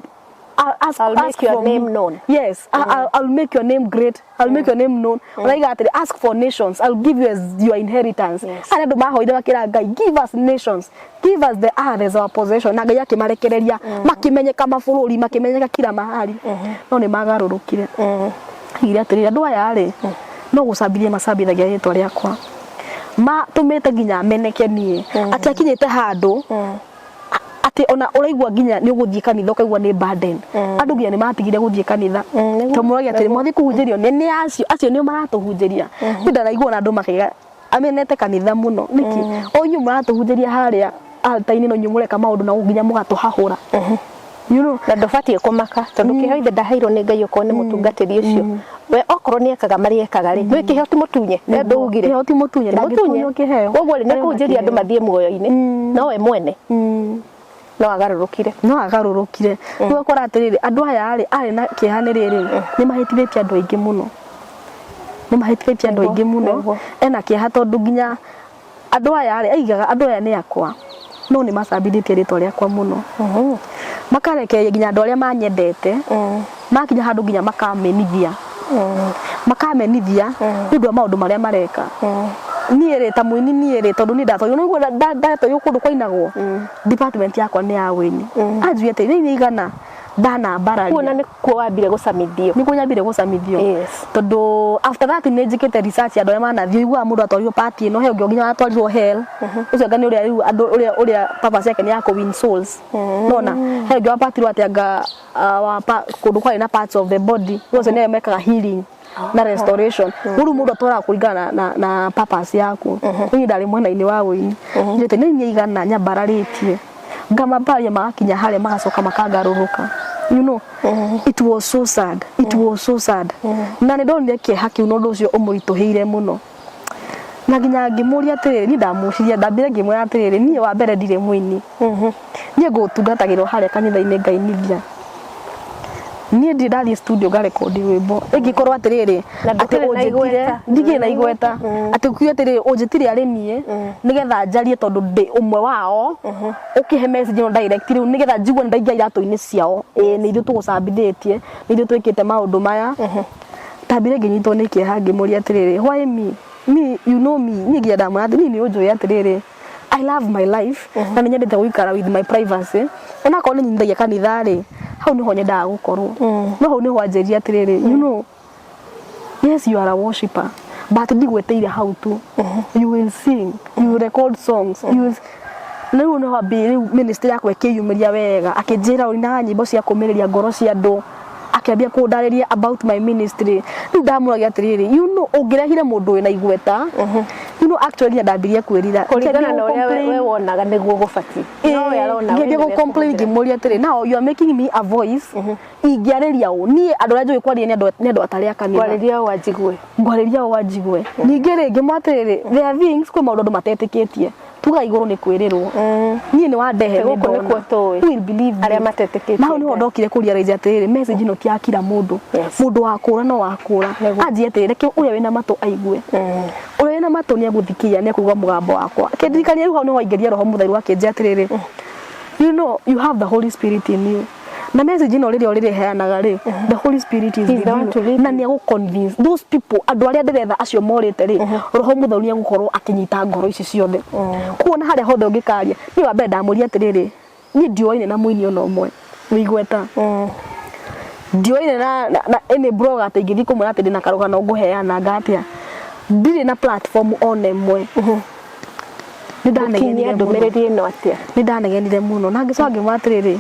ask, I'll ask make your from name me. Known. Yes, I'll make your name great. I'll make your name known. Ũraiga atĩrĩ, ask for nations, I'll give you as your inheritance. Arĩa andũ mahoire makĩra Ngai, "Give us nations, give us the earth as our possession," na Ngai akĩmarekereria, makĩmenyeka mabũrũri, makĩmenyeka kila mahali, no nĩ magarũrũkire. Aigire atĩrĩrĩ, andũ aya rĩ, no gũcambithia macambithagia rĩtwa rĩakwa, matũmĩte nginya meneke niĩ, atĩ akinyĩte handũ atĩ ona ũraigua nginya nĩ ũgũthiĩ kanitha ũkaigua nĩ burden. Andũ nginya nĩ matigire gũthiĩ kanitha tondũ moragia atĩrĩ, mwathiĩ kũhunjĩrio nĩ acio, acio nĩo maratũhunjĩria. Niĩ ndanaigua ona andũ makĩga amenete kanitha mũno nĩkĩ, o inyuĩ mũratũhunjĩria harĩa altar-inĩ, no inyuĩ mũreka maũndũ na nginya mũgatũhahũra, you know. Na ndũbatiĩ kũmaka tondũ kĩheo ithe ndaheirwo nĩ Ngai, okorwo nĩ mũtungatĩri ũcio, we okorwo nĩ ekaga marĩa ekaga rĩ, nĩ kĩheo ti mũtunye, we ndũugire. Kĩheo ti mũtunye. Ti mũtunye. Ndangĩtunywo kĩheo. Koguo rĩ, nĩ Arĩ ona kũhunjĩria andũ kĩheo. mathiĩ muoyo-inĩ, no we mwene no agarũrũkire. No agarũrũkire. Rĩu ũgakora atĩrĩrĩ, andũ aya rĩ, arĩ na kĩeha nĩ rĩrĩ, nĩ mahĩtithĩtie andũ aingĩ mũno, nĩ mahĩtithĩtie andũ aingĩ mũno. Ena kĩeha tondũ nginya andũ aya rĩ, aigaga andũ aya nĩ akwa, no nĩ macambithĩtie rĩtwa rĩakwa mũno, makarekereria nginya andũ arĩa manyendete, makinya handũ nginya makamenithia, makamenithia nĩ ũndũ wa maũndũ marĩa mareka. Niĩ rĩ, ta mũini, niĩ rĩ, tondũ niĩ ndatwarirwo nĩguo ndatwarirwo kũndũ kwainagwo, department yakwa nĩ ya wĩini. Anjuge atĩ nĩ igana ndanambararia. Kuona nĩ kuo wambire gũcamithio. Nĩguo nyambire gũcamithio. Tondũ after that nĩ njĩkĩte research ya andũ arĩa manathiĩ. Ũiguaga mũndũ atwarirwo party ĩno, he ũngĩ nginya watwarirwo hell, ũcio anga nĩ ũrĩa rĩu andũ ũrĩa purpose yake nĩ ya kũ win souls. Nona he ũngĩ wapatirwo atĩ anga kũndũ kwarĩ na parts of the body, ũcio nĩwe mekaga healing na restoration. Rĩu mũndũ atwaraga kũringana na purpose yaku. Niĩ ndarĩ mwena-inĩ wa wũini. Njĩte nĩ inya igana nyambararĩtie, ngamambararia, magakinya harĩa magacoka makangarũrũka. You know, it was so sad, it was so sad. Na nĩ ndonire kĩeha kĩu na ũndũ ũcio ũmũritũhĩire mũno, na nginya ngĩmũria atĩrĩrĩ, niĩ ndamũciria, ndambire ngĩmwĩra atĩrĩrĩ, niĩ wa mbere ndirĩ mũini, niĩ ngũtungatagĩrwo harĩa kanitha-inĩ ngainithia, niĩ ndirĩ ndathiĩ studio ngarekondi rwĩmbo. Ĩngĩkorwo atĩrĩrĩ Na atĩ ndũkĩrĩ na ũnjĩtire igweta. Ndikĩrĩ na igweta, atĩ ũkiuge atĩrĩrĩ, ũnjĩtire arĩ niĩ nĩgetha njarie tondũ ndĩ ũmwe wao, ũkĩhe message ĩno direct rĩu nĩgetha njigue nĩ ndaingĩra iratũ-inĩ ciao, ĩĩ nĩ ithuĩ tũgũcambithĩtie, nĩ ithuĩ twĩkĩte maũndũ maya. Ndambire ngĩnyitwo nĩ kĩeha, ngĩmũria atĩrĩrĩ, why me? Me, you know me. Niĩ nginya ndamwĩra atĩ niĩ nĩ ũnjũĩ atĩrĩrĩ, I love my life na nĩ nyendete gũikara with my privacy. Onakorwo nĩ nyithagia kanitha rĩ, hau nĩho nyendaga gũkorwo. No hau nĩho anjĩrire atĩrĩrĩ, you know, yes, you are a worshipper, but ndigwĩtĩire hau tu. You will sing, you will record songs, you will. Rĩu nĩho ambĩrĩirie rĩu ministry yakwa ĩkĩyumĩria wega, akĩnjĩra ũinaga nyĩmbo cia kũmĩrĩria ngoro cia andũ, akĩambia kũndarĩria about my ministry. Rĩu ndamũragia atĩrĩrĩ, you know, ũngĩrehire mũndũ wĩna igweta, you know, actually ndambirie kwĩrira. Kũringana na ũrĩa we wonaga nĩguo gũbatiĩ, no we arona we ngĩambia nĩwe gũ complain, ekũhũthĩra. Ngĩmũria atĩrĩ, now you are making me a voice. Ingĩarĩria ũ? Niĩ andũ arĩa njũĩ kwaria nĩ andũ atarĩ a kanitha. Ngwarĩria o anjigue. Ngwarĩria o anjigue. Ningĩ rĩ, ngĩmwa atĩrĩrĩ, there are things, kwĩ maũndũ andũ matetĩkĩtie. Tuga igũrũ nĩ kwĩrĩrwo. Niĩ nĩ wandehe. Gũkũ nĩ ndona. Nĩkuo tũĩ. Who will believe me? Arĩa matetĩkĩtie Na hau nĩho Ngai. Ndokire kũrealize atĩrĩrĩ, message ĩno ti ya kila mũndũ. Mũndũ wa kũra no wa kũra. Anjie atĩrĩrĩ, reke ũrĩa wĩna matũ aigue. Ũrĩa wĩna matũ nĩ egũthikĩria, nĩ ekũigua mũgambo wakwa. Kĩndirikania rĩu hau nĩho aingĩria Roho Mũtheru akĩnjĩra atĩrĩrĩ, you know you have the Holy Spirit in you, na message ĩno rĩrĩa ũrĩrĩheanaga rĩ, the Holy Spirit is He's with the one you to lead. Na nĩ egũ-convince those people, andũ arĩa ndĩretha acio morĩte rĩ, Roho Mũtheru nĩ egũkorwo akĩnyita ngoro ici ciothe. Koguo na harĩa hothe ũngĩkaria, niĩ wa mbere ndamũria atĩrĩrĩ, niĩ ndiũaine na mũini ona ũmwe wĩ igweta, ndiũaine na any blogger atĩ ingĩthiĩ kũmwĩra atĩ ndĩna karũgano ngũheana ngatia. Ndirĩ na platform ona ĩmwe. Nĩ Gũkinyia ndanegenire mũno. Ndũmĩrĩri ĩno atĩa? Nĩ ndanegenire mũno na ngĩcoka ngĩmwĩra atĩrĩrĩ,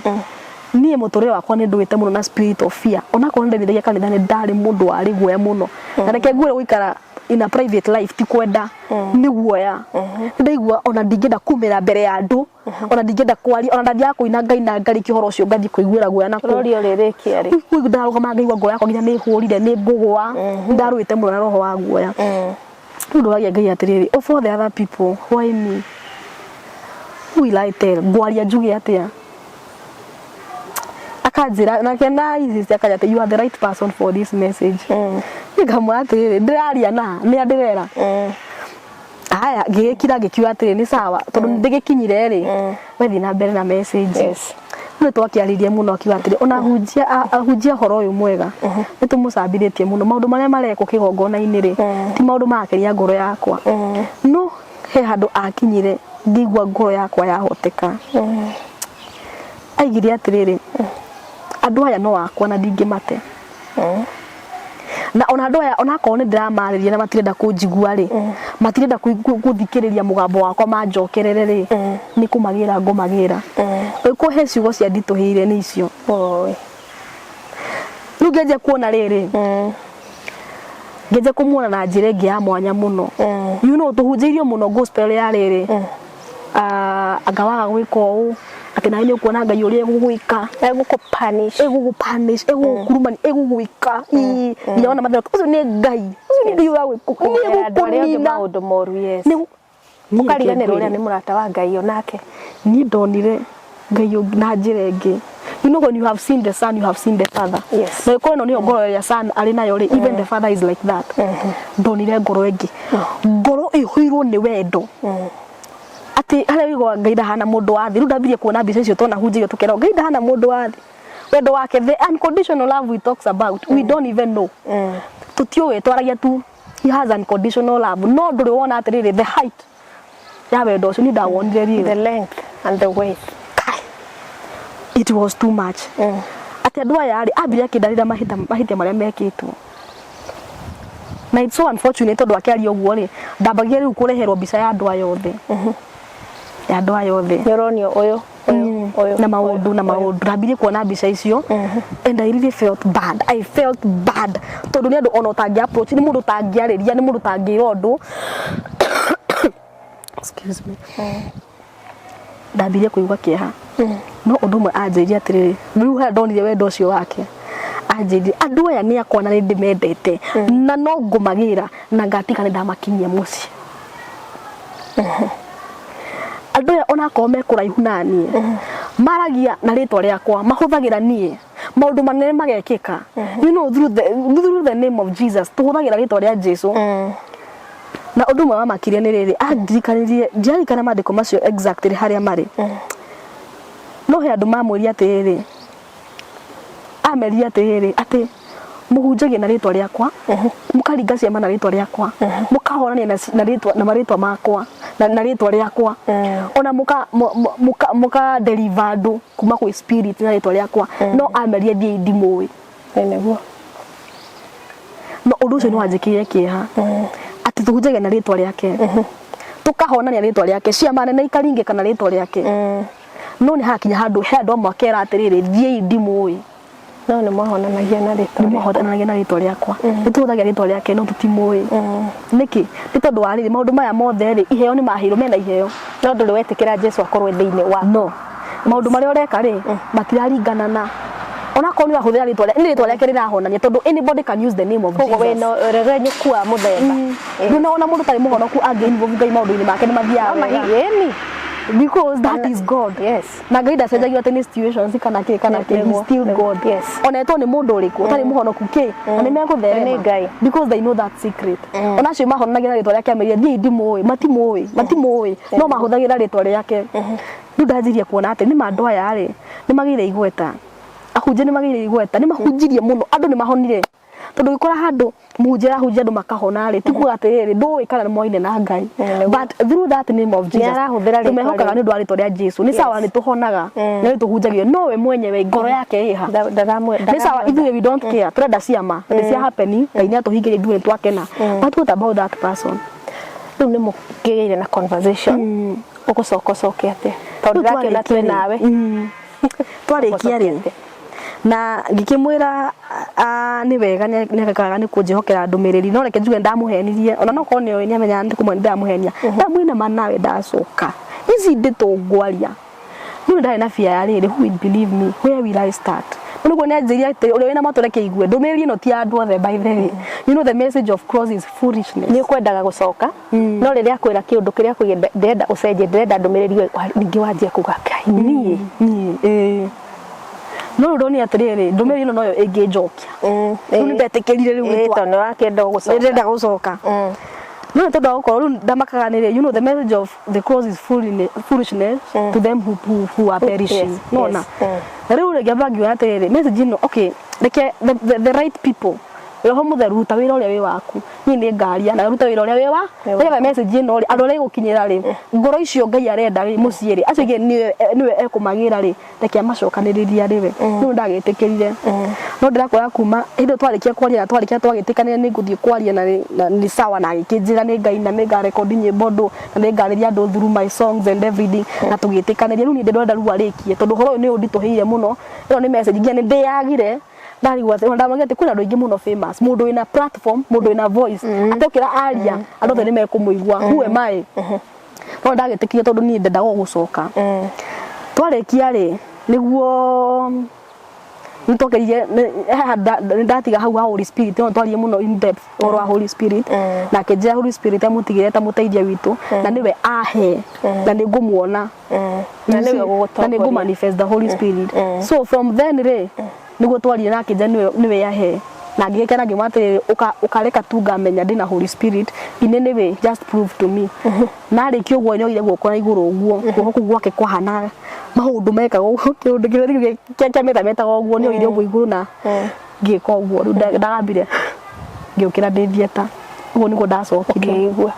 niĩ mũtũrĩre wakwa nĩ ndũĩte mũno na spirit of fear. Onakorwo nĩ ndathiithagia kanitha, nĩ ndarĩ mũndũ warĩ guoya mũno, na reke ngwĩre, gũikara in a private life ti kwenda, nĩ guoya. Nĩ ndaigua ona ndingĩenda kumĩra mbere ya andũ, ona ndingĩenda kwaria, ona ndathiaga kũina ngaina ngarĩkia ũhoro ũcio ngathiĩ kũiguĩra guoya na kũu. Ũroria ũrĩrĩkia rĩ? Rĩu ndarũgama ngaigua ngoro yakwa nginya nĩ hũrire, nĩ ngũgũa. Ndarũĩte mũno na roho wa guoya. Rĩu ndoragia Ngai atĩrĩrĩ, of all the other people, why me? Who will I tell? Ngwaria njuge atĩa? Akanjĩra nake na insist, akanja atĩ you are the right person for this message. Niĩ ngamwĩra atĩrĩrĩ, ndĩraria na nĩa ndĩrera? Haya, ngĩgĩkira, ngĩkiuga atĩrĩ, nĩ sawa, tondũ nĩ ndĩgĩkinyire rĩ, wethiĩ na mbere na message. Nĩ twakĩarĩrie mũno, akiuga atĩrĩ, ona hunjia ahunjia ũhoro ũyũ mwega nĩ tũmũcambithĩtie mũno. Maũndũ marĩa marekwo kĩgongona-inĩ rĩ, ti maũndũ marakenia ngoro yakwa. No he handũ akinyire ngĩigua ngoro yakwa yahoteka. Aigire atĩrĩrĩ, andũ aya no akwa na ndingĩmate, na ona andũ aya onakorwo nĩ ndĩramarĩria na matirenda kũnjigua rĩ, matirenda gũthikĩrĩria mũgambo wakwa manjokerere rĩ, nĩ kũmagĩra ngũmagĩra. Ũgĩkorwo he ciugo cia nditũhĩire nĩ icio. Oi. Rĩu ngĩanjia kuona rĩrĩ, ngĩanjia kũmuona na njĩra ĩngĩ ya mwanya mũno. Tũhunjĩirio mũno gospel ya rĩrĩ, ah, anga waga gwĩka ũũ, atĩ nawe nĩ ũkuona Ngai ũrĩa egũgwĩka. Egũkũ punish. Ĩgũgũ punish, ĩgũgũkurumani, ĩgũgwĩka. Ii, nginya wona mathĩna, ũcio nĩ Ngai, ũcio nĩ Ngai ũragwĩka. Kũhera andũ arĩa angĩ nĩ egũkũnina. Maũndũ moru, yes. Niĩ Ũkariganĩrwo ũrĩa reke nĩ mũrata wa Ngai onake. Niĩ ndonire Ngai ũngĩ na njĩra ĩngĩ. You know when you have seen the Son, you have seen the Father. Na ĩkorwo ĩno nĩyo ngoro ĩrĩa Son arĩ nayo rĩ, even the Father is like that. Ndonire ngoro ĩngĩ, ngoro ĩihũirwo nĩ wendo, atĩ harĩa ũiguaga Ngai ndahana mũndũ wa thĩ. Rĩu ndambirie kuona mbica icio twanahunjĩrio, tũkerwo Ngai ndahana mũndũ wa thĩ, wendo wake, the unconditional love we talks about, we don't even know. Tũtiũĩ, twaragia tu he has unconditional love, no ndũrĩ wona atĩrĩrĩ, the height ya wendo ũcio niĩ ndawonire rĩu. The length and the width. Kai. It was too much. Atĩ andũ aya rĩ, ambire akĩndarĩra mahĩtia marĩa mekĩtwo, na it's so unfortunate tondũ akĩaria ũguo rĩ, ndambagia rĩu kũreherwo mbica ya andũ aya othe, ya andũ aya othe. Nĩ ũronio ũyũ, ũyũ, ũyũ, na maũndũ na ũyũ. Maũndũ ndambirie kuona mbica icio and I really felt bad. I felt bad tondũ nĩ andũ ona ũtangĩ approach, nĩ mũndũ ũtangĩarĩria, nĩ mũndũ ũtangĩra ũndũ. Excuse me. Ndambirie kũigua kĩeha, no ũndũ ũmwe anjĩrire atĩrĩrĩ, rĩu harĩa ndonire wendo ũcio wake, anjĩrire andũ aya nĩ akwa na nĩ ndĩmendete na no ngũmagĩra na ngatiga nĩ ndamakinyia mũciĩ. Andũ aya onakorwo me kũraihu na niĩ, maragia na rĩtwa rĩakwa, mahũthagĩra niĩ, maũndũ manene magekĩka, through the name of Jesus. Tũhũthagĩra rĩtwa rĩa Jesu. Na ũndũ ũmwe wamakirie nĩ rĩrĩ, andirikanirie, ndiaririkana maandĩko macio exactly harĩa marĩ, no he andũ mamwĩrie atĩrĩrĩ, amerire atĩrĩrĩ, atĩ mũhunjagia na rĩtwa rĩakwa, mũkaringa ciama na rĩtwa rĩakwa, mũkahonania na rĩtwa na marĩtwa makwa na rĩtwa rĩakwa, ona mũka deliver andũ kuma kwĩ spirit na rĩtwa rĩakwa, no amerie thiĩ, ndimũĩ. Ĩ nĩguo. No ũndũ ũcio nĩ wanjĩkĩire kĩeha, atĩ tũhunjagia na rĩtwa rĩake, tũkahonania rĩtwa rĩake, ciama nene ikaringĩka na rĩtwa rĩake, no nĩ hakinya handũ he andũ amwe akera atĩrĩrĩ, thiĩi, ndimũĩ. No nĩ mwahonanagia na rĩtwa nĩ rĩakwa. Mwahonanagia na rĩtwa rĩakwa, nĩ tũhũthagia rĩtwa rĩake, no tũtimũĩ. Nĩkĩ? Nĩ tondũ wa rĩrĩ, maũndũ maya mothe rĩ, iheo nĩ maheirwo, mena iheo. No ndũrĩ wetĩkĩra Jesu akorwo thĩinĩ wa No maũndũ marĩa ũreka rĩ, matiraringana na Onakorwo nĩ ũrahũthĩra rĩtwa nĩ rĩtwa rĩake rĩrahonania, tondũ anybody can use the name of Koguo Jesus. wĩna ũregenyũku wa mũthemba. Ndũnaona mũndũ ũtarĩ mũhonoku angĩ involve Ngai maũndũ-inĩ make nĩ mathiaga No wega? Ĩni. Because that is God. Na Ngai ndacenjagio atĩ nĩ situations kana kĩ kana kĩ, he's still God. Ona etwo nĩ mũndũ ũrĩkũ ũtarĩ mũhonoku kĩ, na nĩ megũtherema. Nĩ Ngai. Because they know that secret. Ona acio mahonanagia na rĩtwa rĩake amerire niĩ ndimũĩ, matimũĩ, matimũĩ, no mahũthagĩra rĩtwa rĩake. Rĩu ndanjirie kuona atĩ nĩ ma andũ aya rĩ, nĩ magĩire igweta, ahunjia nĩ magĩire igweta, nĩ mahunjirie mũno, andũ nĩ mahonire, tondũ ũgĩkora handũ mũhunjia arahunjia andũ makahona rĩ, ti kuga atĩrĩrĩ ndũĩ kana nĩ moine na Ngai, but through that name of Jesus. Nĩarahũthĩra rĩtwa Tũmehokaga rĩu. nĩ ũndũ wa rĩtwa rĩa Jesu. Nĩ sawa, nĩ tũhonaga na nĩ tũhunjagio, no we mwenyewe ngoro yake ĩha? Nĩ sawa, ithuĩ we don't care, tũrenda ciama nĩ cia happening, Ngai nĩ atũhingĩria, ithuĩ nĩ twakena, but what about that person? Rĩu nĩ mũkĩgĩire na conversation, ũgũcoka ũcoke atĩa, tondũ Rĩu ndĩrakĩona twĩ twarĩkia rĩ, nawe? Twarĩkia rĩ, na ngĩkĩmwĩra nĩ wega nĩ nĩ kũnjĩhokera ndũmĩrĩri, no reke njuge ndamũhenirie, ona no korwo nĩoĩ, nĩamenyaga nĩ kũmwe ndĩramũhenia. Ndamwĩra ma nawe ndacoka ici ndĩtũ ngwaria no ndarĩ na fear ya rĩrĩ, who will believe me? Where will I start? No nĩguo nĩanjĩrire atĩ ũrĩa wĩna matũ reke igue. Ndũmĩrĩri ĩno ti ya andũ othe. By the way, you know the message of cross is foolishness. Nĩ ũkwendaga gũcoka, no rĩrĩa akwĩra kĩũndũ kĩrĩa akwĩra, ndĩrenda ũcenjie, ndĩrenda ndũmĩrĩri ĩyo, ningĩ wanjia kuga, Ngai, niĩ? Niĩ, ĩĩ, no rĩu ndonire atĩrĩrĩ, ndũmĩrĩri ĩno noyo ĩngĩnjokia. Rĩu nĩndetĩkĩrire rĩu. Tondũ nĩ wakĩenda gũcoka. Nĩndĩrenda gũcoka, no nĩ tondũ wa gũkorwo rĩu ndamakaga nĩrĩ, you know the message of the cross is foolishness to them who are perishing. Nona rĩu rĩngĩ amba ngiuga atĩrĩrĩ, message ĩno, okay, reke the right people, Roho Mũtheru, ruta wĩra ũrĩa wĩ waku, niĩ nĩ ngaria na ruta wĩra ũrĩa wĩ wa Wĩ waku. Nĩgetha message ĩno rĩ, andũ arĩa ĩgũkinyĩra rĩ, ngoro icio Ngai arenda rĩ, mũciĩ rĩ, acio angĩ nĩwe ekũmagĩra rĩ, reke amacokanĩrĩria rĩ we. Rĩu ndagĩtĩkĩrire, no ndĩrakwĩra kuma hĩndĩ ĩyo twarĩkia kwaria na twarĩkia twagĩtĩkanĩra nĩ ngũthiĩ kwaria na na nĩ sawa, na agĩkĩnjĩra nĩ ngaina, nĩ ngarekondi nyĩmbo ndũ na nĩ ngarĩria andũ through my songs and everything, na tũgĩtĩkanĩria. Rĩu niĩ ndĩrenda rĩu arĩkie, tondũ ũhoro ũyũ nĩ ũnditũhĩire mũno. Ĩno nĩ message nginya nĩ ndĩyagire, ndarigwo atĩ ndamwĩra atĩ kwĩna andũ aingĩ mũno famous, mũndũ wĩna platform, mũndũ wĩna voice, atokĩra aria andũ othe nĩ mekũmũigua. Who am I? No ndagĩtĩkire, tondũ niĩ ndendaga o gũcoka. Twarĩkia rĩ, nĩguo nĩtwagerire haha nĩ ndatiga hau ha Holy Spirit, no twarie mũno in depth ũhoro wa Holy Spirit, na akĩnjĩra Holy Spirit amũtigĩre ta mũteithia witũ, na nĩwe ahe na nĩ ngũmuona. Na You nĩwe see, na nĩ ũgũgũtongoria. ngũ manifest the Holy Spirit. So from then rĩ, nĩguo twarire na akĩnjĩra nĩwe ahe, na ngĩgĩkena, ngĩmwĩra atĩrĩrĩ, ũkareka tu ngamenya ndĩna Holy Spirit in any way, just prove to me. Na arĩkia ũguo nĩoire guoko na igũrũ ũguo, guoko kũu gwake kwahana maũndũ mekaga ũguo, kĩũndũ kĩrĩa kĩa meta metaga ũguo, nĩoire ũguo igũrũ na ngĩka ũguo. Rĩu ndagambire ngĩũkĩra ndĩ theatre, ũguo nĩguo ndacokire. Ũkĩigua.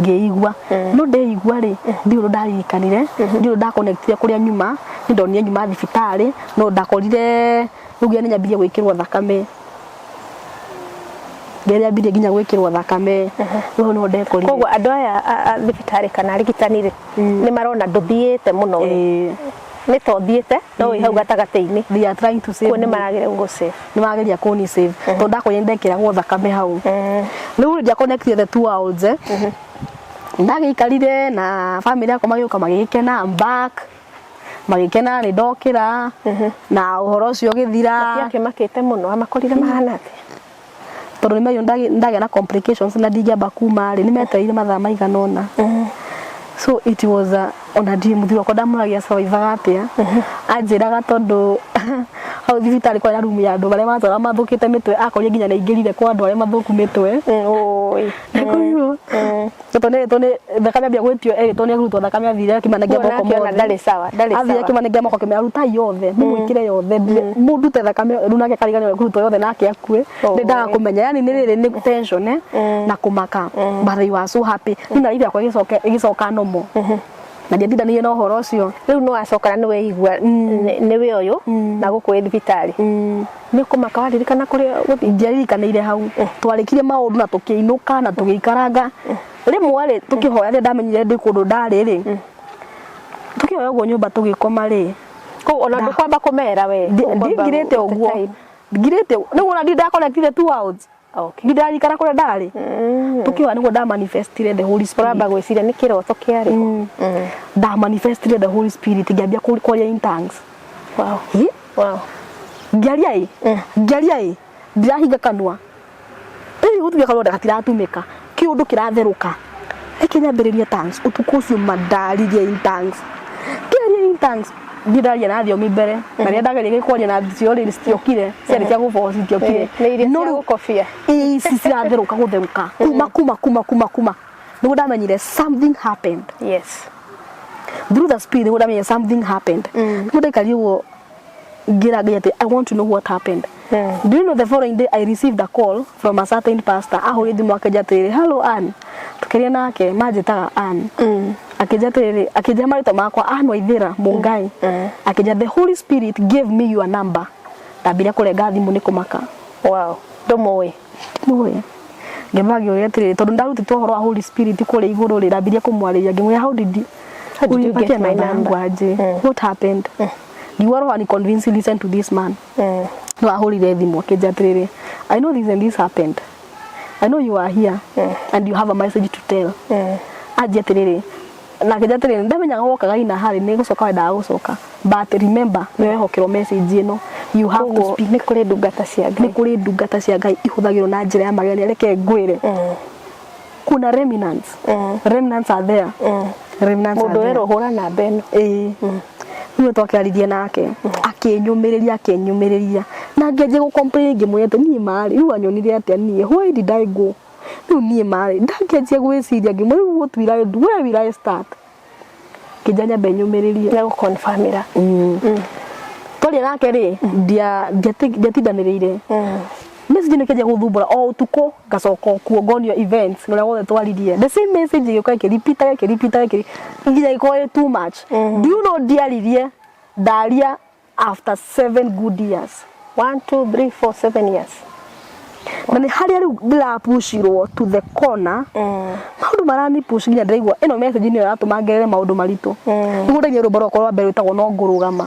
Ngĩigua, no ndeigua rĩ, ndiũ ũndũ ndaririkanire, ndiũ ũndũ ndaconnectire kũrĩa nyuma. Nĩ ndonire nyuma thibitarĩ, no ndakorire rĩu nginya nĩ nyambirie gwĩkĩrwo thakame, nginya nyambirie nginya gwĩkĩrwo thakame. Rĩu hau nĩho ndekorire. Koguo andũ aya a thibitarĩ kana arigitani rĩ, nĩ marona ndũthiĩte mũno we? Ĩĩ. Nĩ ta ũthiĩte, no wĩ hau gatagatĩ-inĩ. They are trying to save Kuo nĩ me. marageria gũgũ-save. Nĩ mageria kũni save, tondũ ndakorire ndekĩragwo thakame hau. Rĩu rĩ, connect the two worlds, eh. Ndagĩikarire na family yakwa, magĩũka magĩgĩkena, I'm back, magĩkena nĩ ndokĩra na ũhoro ũcio ũgĩthira. Matiakĩmakĩte mũno? Amakorire mahana atĩa? Tondũ nĩ merio ndagĩa na complications na ndingĩamba kuma rĩ, nĩ metereire mathaa maigana ũna. So it was ona ndiĩ mũthuri wakwa ndamũragia survivaga atĩa, anjĩraga tondũ hau thibitarĩ kwarĩ na rumu ya andũ arĩa matwara mathũkĩte mĩtwe, akorire nginya nĩ aingĩrire kwa andũ arĩa mathũku mĩtwe. Ũĩ. Ndakorirwo tondũ nĩ nĩ thakame ambia gwĩtio, erĩtwo nĩ ekũrutwo thakame, athire akĩmanengia Kuona moko akĩona mothe. Ndarĩ sawa, ndarĩ Athire sawa. akĩmanengia moko, akĩmera rutai yothe, mũmwĩkĩre yothe, mũndute thakame. Rĩu nake akariganĩrwo kũrutwo yothe nake akue. Oh. Ndendaga kũmenya, yani nĩ rĩrĩ nĩ tension, eh, na kũmaka, but they were so happy. Rĩu na life yakwa ĩgĩcoka ĩgĩcoka normal, na ndiatindanĩire na ũhoro ũcio. Rĩu nĩ wacoka na nĩ weigua nĩwe ũyũ na gũkũ wĩ thibitarĩ, nĩ ũkũmaka waririkana kũrĩa gũthiĩ? Ndiaririkanĩire hau. Twarĩkirie maũndũ na tũkĩinũka na tũgĩikaranga. Rĩmwe rĩ, tũkĩhoya, rĩrĩa ndamenyire ndĩ kũndũ ndarĩ rĩ, tũkĩhoya ũguo nyũmba tũgĩkoma rĩ. Koguo ona ndũkwamba kũmera we? Ũkwamba Ndingirĩte gũte ũguo time. Ngirĩte nĩguo na ndindaconnectire two worlds. Ndindarikana kũrĩa ndarĩ. Tũkĩhoya nĩguo ndamanifestire the Holy Spirit. Ũramba gwĩciria nĩ kĩroto kĩarĩ. Ndamanifestire the Holy Spirit, ngĩambia kwaria in tongues. Hi? Ngĩaria ĩ, ngĩaria ĩ, ndirahinga kanua rĩu, gũtumia kanua gatiratumĩka, kĩũndũ kĩratherũka. Reke nyambĩrĩrie tongues. Ũtukũ ũcio mandaririe in tongues, ngĩaria in tongues, ndiĩ ndaria na thiomi mbere, na rĩrĩa ndageria kwaria na cio rĩ, citiokire, ciarĩ cia gũboco, citiokire. Nĩ iria No cia rĩu gũkobia. Ici ciratherũka, gũtherũka kuma kuma kuma kuma kuma, nĩguo ndamenyire something happened. Through the spirit, nĩguo ndamenyire something happened. Nĩguo ndaikaria ũguo, ngĩra Ngai atĩ I want to know what happened. Do you know, the following day I received a call from a certain pastor. Ahũrire thimũ, akĩnjia atĩrĩrĩ, "Hello Ann." Tũkĩaria nake, manjĩtaga Ann. Akĩnjia atĩrĩrĩ, akĩnjia marĩtwa makwa, Ann Waithĩra Mũngai. Akĩnjia, "The Holy Spirit gave me your number." Ndambire kũrenga thimũ nĩ kũmaka. Wow, ndũmũĩ? Mũĩ ngĩmba ngĩũria atĩrĩrĩ, tondũ ndarutĩtwo ũhoro wa Holy Spirit kũrĩa igũrũ rĩ, ndambirie kũmwarĩria, ngĩmwĩra, "How did you How did you get ulipatia my namba number?" yangu aje? What happened?" Ngiuga roho ni convince, listen to this man. No ahũrire thimũ, akĩnjia atĩrĩrĩ, "I know this and this happened. I know you are here and you have a message to tell." Anjia atĩrĩrĩ, na akĩnjia atĩrĩrĩ, "Ndamenyaga wokaga ina harĩ nĩ gũcoka wendaga gũcoka, but remember nĩ wehokerwo message ĩno, you have to Koguo speak." Nĩ kũrĩ ndungata cia Nĩ Ngai. Kũrĩ ndungata cia Ngai ihũthagĩrwo na njĩra ya magegania. Reke ngwĩre, kuna remnants. Remnants are there. Remnants are Mũndũ there. werwo hũra namba ĩno. Ĩĩ, rĩu twakĩaririe nake, akĩnyũmĩrĩria, akĩnyũmĩrĩria, na ngĩanjia gũ complain, ngĩmwĩra atĩ niĩ marĩ rĩu anyonire atĩa niĩ, why did I go? Rĩu niĩ marĩ ndakĩanjia gwĩciria, ngĩmwĩra, "Rĩu what will I do? Where will I start?" Ngĩnja nyambe nyũmĩrĩrie. Nĩ gũconfirmĩra. Twaria nake rĩ, ndiatindanĩrĩire. Message nĩ kĩanjia gũthumbũra o ũtukũ, ngacoka o kuo, ngonio events na ũrĩa wothe twaririe. The same message ĩgĩũka ĩkĩripita, ĩkĩripita, ĩkĩri nginya ĩgĩkorwo ĩ too much. Do you know, ndiaririe, ndaria after 7 good years. 1, 2, 3, 4, 7 years. Na nĩ harĩa rĩu ndĩrapushirwo to the corner, maũndũ marani push nginya ndĩraigua ĩno message nĩyo ĩratũma ngerere maũndũ maritũ. Nĩguo ndaigua rwĩmbo rwakwa rwa mbere rwĩtagwo "No Ngũrũgama".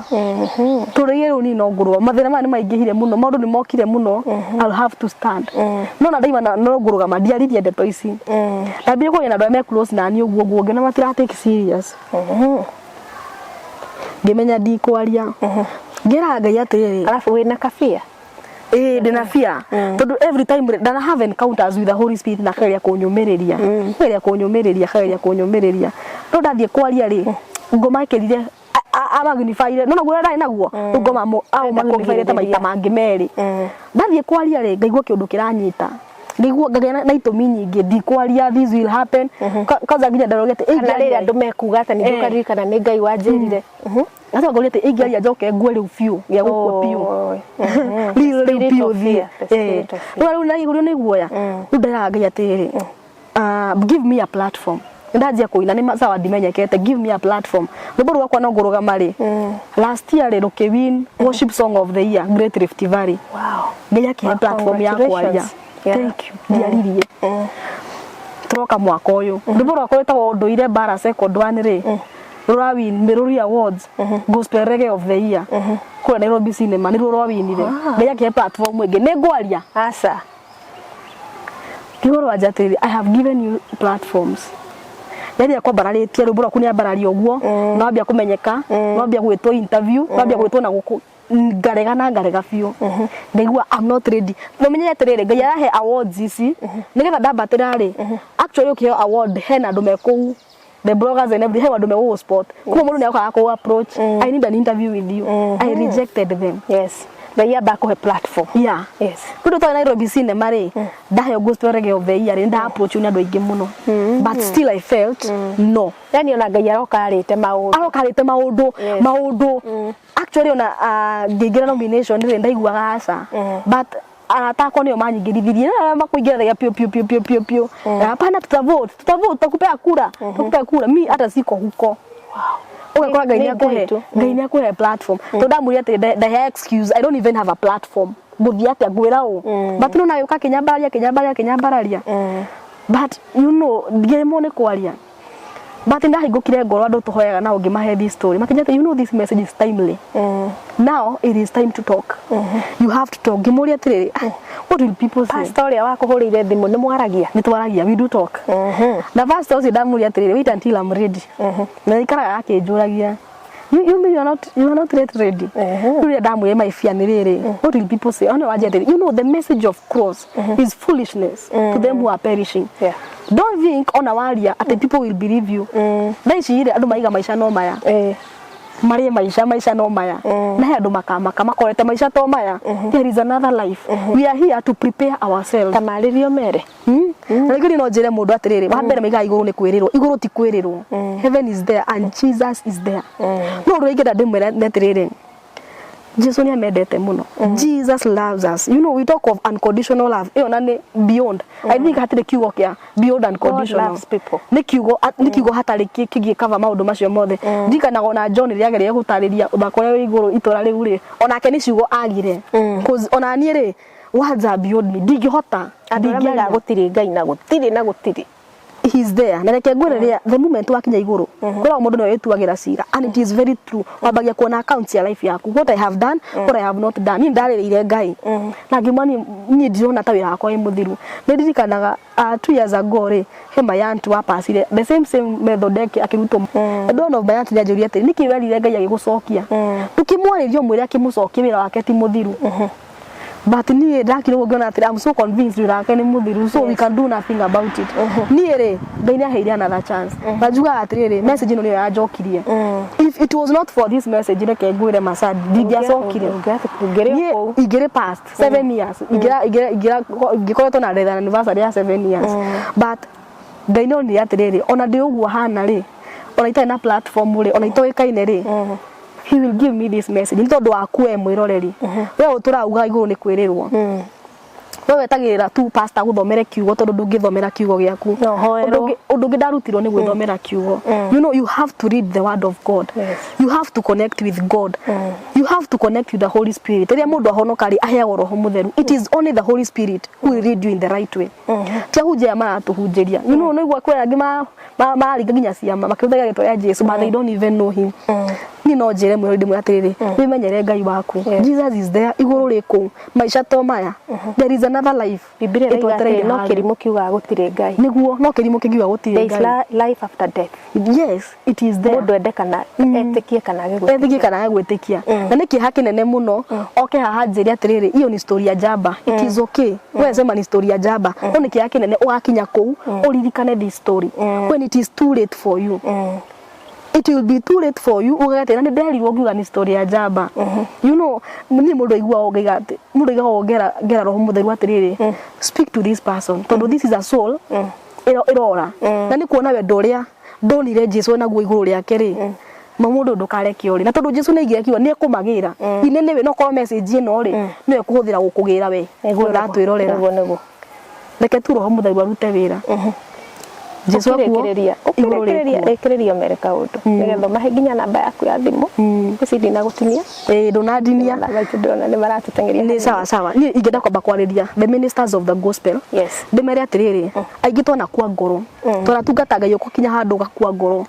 Tũrĩire rĩu niĩ no ngũrũgama, mathĩna maya nĩ maingĩhire mũno, maũndũ nĩ mokire mũno, I'll have to stand. No na ndaigua no ngũrũgama, ndiaririe ndeto ici. Ndambire kwaria na andũ arĩa me close na niĩ ũguo ũguo, ngĩona matira take serious, ngĩmenya ndikwaria. Ngĩra Ngai atĩrĩrĩ, Arabu wĩna kabia. Ĩĩ, ndĩna fear, tondũ every time ndana have encounters with the Holy Spirit na akageria kũnyũmĩrĩria, akageria kũnyũmĩrĩria, akageria kũnyũmĩrĩria, no ndathiĩ kwaria rĩ, ngoma ĩkĩrire amagnifyire, no naguo ndarĩ naguo rĩu, ngoma magnifyire ta maita mangĩ merĩ. Ndathiĩ kwaria rĩ, ngaigua kĩũndũ kĩranyita, ngaigua ngagĩa na itũmi nyingĩ ndikwaria. This will happen. Kwanza nginya ndarogete. Kana rĩrĩa andũ mekuga atĩ ningĩ ũkaririkana nĩ Ngai wanjĩrire. Ngacoka ngauria atĩ ingĩaria njoke ngue rĩu biũ, gĩa gũkua biũ rĩu rĩu Spirit biũ of thiĩ. fear, the spirit of fear. Rĩu na igũrũ nĩ guoya. Rĩu nderaga Ngai atĩrĩrĩ, "Give me a platform." Ndanjia kũina nĩ sawa, ndimenyekete, give me a platform. Rwĩmbo rwakwa "No Ngũrũgama" rĩ, last year rĩ, rũkĩ win Worship Song of the Year, Great Rift Valley. Ngai akĩhe Well, platform ya kwaria. congratulations. Yeah. Thank you. Ndiaririe. Tũroka mwaka ũyũ, rwĩmbo rwakwa rwĩtagwo "Ndũire Bara" second one rĩ, rũrawin Miruri Awards Gospel Reggae of the Year kũrĩa Nairobi Cinema, nĩruo rwawinire. Ngai akĩhe platform ĩngĩ, nĩ ngwaria. Aca. Kiugo rwanja atĩrĩrĩ, "I have given you platforms." Yaani akwambararĩtie rwĩmbo rwaku nĩ ambararia ũguo, no ambia kũmenyeka, no ambia gwĩtwo interview, no ambia gwĩtwo na gũkũ, ngarega na ngarega biũ. Ngaigua I'm not ready. No menye atĩrĩrĩ, Ngai arahe awards ici nĩgetha ndambatĩra rĩ, actually ũkĩheo award, hena andũ me kũu, the bloggers and everything, he andũ megũgũ spot. Koguo mũndũ nĩ okaga kũ approach, "I need an interview with you." I rejected them. Yes, Ngai amba akũhe platform. Yeah. Kũndũ twarĩ Nairobi Cinema rĩ, ndaheo Gospel Reggae of the Year rĩ, nda approach nĩ andũ aingĩ mũno, but still I felt no. Yani ona Ngai aroka arĩte maũndũ. Aroka arĩte maũndũ. Maũndũ actually ona ngĩingĩra nomination rĩ, ndaiguaga aca, but arata akwa nĩo manyingĩrithirie na makũingĩrathagia piũ piũ piũ piũ piũ piũ. "Hapana, tutavote, tutavote, tutakupea kura, tutakupea kura." Mi hata siko huko. Ũgakora Ngai Nĩ nĩ akũhe Ngai tu. Ngai nĩ akũhe platform, tondũ ndamwĩrire atĩ ndahe excuse, I don't even have a platform, ngũthiĩ atĩa ngwĩra ũ? But no nagĩũka kĩnyambararia, kĩnyambararia, kĩnyambararia, but you know, ngĩremwo nĩ kwaria. But ndahingũkire ngoro, andũ tũhoyaga nao, ngĩmahe this story, makĩnjĩra atĩ, "You know, this message is timely. Now it is time to talk. You have to talk." Ngĩmũria atĩrĩrĩ, "Ah, what will people say?" Pastor ũrĩa wakũhũrĩire thimũ, nĩ mwaragia? Nĩ twaragia, we do talk. Na pastor ũcio ndamũria atĩrĩrĩ, "Wait until I'm ready." Na ikaraga akĩnjũragia, You mean you are not yet ready? Rĩrĩa ndamwĩre maibia nĩ rĩrĩ, what will people say? Ona wanja atĩrĩ, you know the message of cross is foolishness to them who are perishing. Don't think ona waria atĩ people will believe you. Thaa ici rĩ, andũ maiga maica no maya, marĩe maica, maica no maya, na he andũ makamaka makorete maica to maya. There is another life. We are here to prepare ourselves. Ta marĩrio mere. Na rĩngĩ no njĩre mũndũ atĩrĩrĩ, wa mbere maigaga igũrũ nĩ kwĩrĩrwo, igũrũ ti kwĩrĩrwo. Heaven is there and Jesus is there. No ũndũ ũrĩa ingĩenda ndĩmwĩre nĩ atĩrĩrĩ, Jesu nĩ amendete mũno. Jesus loves us. You know, we talk of unconditional love. Ĩyo na nĩ beyond, I think hatirĩ kiugo kĩa beyond unconditional. Loves people. Nĩ kiugo hatarĩ kĩngĩ cover maũndũ macio mothe. Ndirikanaga ona John rĩrĩa ageririe gũtarĩria ũthaka ũrĩa wĩ igũrũ itũra rĩu rĩ, onake nĩ ciugo agire. 'Cause ona niĩ rĩ, words are beyond me, ndingĩhota. Andũ arĩa Ndingĩaria. maigaga gũtirĩ Ngai na gũtirĩ na gũtirĩ. He's there. Na reke ngwĩre, rĩrĩa the moment wakinya igũrũ, kwĩragwo mũndũ nĩwe wĩtuagĩra cira, and it is very true. Wambagia kuona accounts ya life yaku, what I have done, what I have not done. Niĩ ndarĩrĩire Ngai na ngĩmwa niĩ ndirona ta wĩra wakwa wĩ mũthiru. Nĩ ndirikanaga 2 years ago rĩ, he my aunt wapacire the same method akĩrutwo. And one of my aunt nĩanjũria atĩrĩ, nĩkĩ werire Ngai agĩgũcokia? Ndũkĩmwarĩrie ũmwĩre akĩmũcokie wĩra wake ti mũthiru. But niĩ ndakire ũguo ngĩona atĩrĩ, I'm so convinced wĩra wake nĩ mũthiru, so we can do nothing about it. Niĩ rĩ, Ngai nĩ aheire another chance, na njugaga atĩrĩrĩ, message ĩno nĩyo yanjokirie. If it was not for this message, reke ngwĩre Masadi, ndingĩacokire. Ũngĩrĩ Niĩ o kũu. Ingĩrĩ past 7 years, ingĩkoretwo na death anniversary ya 7 years, but Ngai nĩ onire atĩrĩrĩ, ona ndĩ ũguo hana rĩ, ona itarĩ na platform rĩ, ona itoĩkaine rĩ, he will give me this message nĩ tondũ waku we mwĩroreri. We ũtũrauga igũrũ nĩ kwĩrĩrwo, we wetagĩrĩra tu pastor gũthomere kiugo, tondũ ndũngĩthomera kiugo gĩaku. No hoerwo. Ũndũ ũngĩ ndarutirwo nĩ gwĩthomera kiugo. You know, you have to read the word of God. You have to connect with God. You have to connect with the Holy Spirit. Rĩrĩa mũndũ ahonoka rĩ, aheagwo Roho Mũtheru. It is only the Holy Spirit who will lead you in the right way. Ti ahunjia aya maratũhunjĩria. You know, nĩguo kwĩ angĩ mararinga nginya ciama makĩhũthagĩra rĩtwa rĩa Jesu, but they don't even know him. Niĩ no njĩre mwĩrori, ndĩmwĩre atĩrĩrĩ, wĩmenyere Ngai waku. Jesus is there. Igũrũ rĩ kũu, maica to maya. There is another life. Bibilia ĩroiga ĩtwetereire atĩ no harĩa. kĩrimũ kiugaga gũtirĩ Ngai. Nĩguo, no kĩrimũ kĩngiuga gũtirĩ There is Ngai. Life after death. Yes, it is there. Mũndũ ende kana etĩkie kana age gwĩtĩkia. Ethikie kana age gwĩtĩkia. Na nĩ kĩeha kĩnene mũno oke haha njĩre atĩrĩrĩ, hiyo ni story ya jaba. It is okay, we sema ni story ya jaba, no nĩ kĩeha kĩnene ũgakinya kũu ũririkane this story when it is too late for you. It will be too late for you. Ugate na nĩ nderirwo ngiuga ni story ya jaba. You know, niĩ mũndũ aiguaga ngaiga atĩ mũndũ aiguaga ngera Roho Mũtheru atĩrĩrĩ, speak to this person, tondũ this is a soul ĩrora. Na nĩ kuona wendo ũrĩa ndonire Jesu naguo igũrũ rĩake rĩ, ma mũndũ ndũkareke ũrĩ na tondũ Jesu nĩ aigire kiugo nĩ ekũmagĩra ine nĩwe. No korwo message ĩno rĩ, nĩwe kũhũthĩra gũkũgĩra we Nĩguo, we ũratwĩrorera. Nĩguo nĩguo. Reke tu Roho Mũtheru arute wĩra. Jesu akuo Ũkĩrĩkĩrĩria igũrũ ũkĩrĩkĩrĩria rĩkuo. Rĩkĩrĩria mere kaũndũ nĩgetha ũmahe nginya namba yaku ya thimũ ici ndinagũtinia. Ĩĩ, ndũnandinia. Namba itũ ndĩrona nĩ maratũteng'eria Nĩ hanini. sawa sawa. Niĩ ingĩenda kwamba kwarĩria the ministers of the gospel. Ndĩmere atĩrĩrĩ, aingĩ twanakua ngoro, twanatungata Ngai ũgũkinya handũ ũgakua ngoro.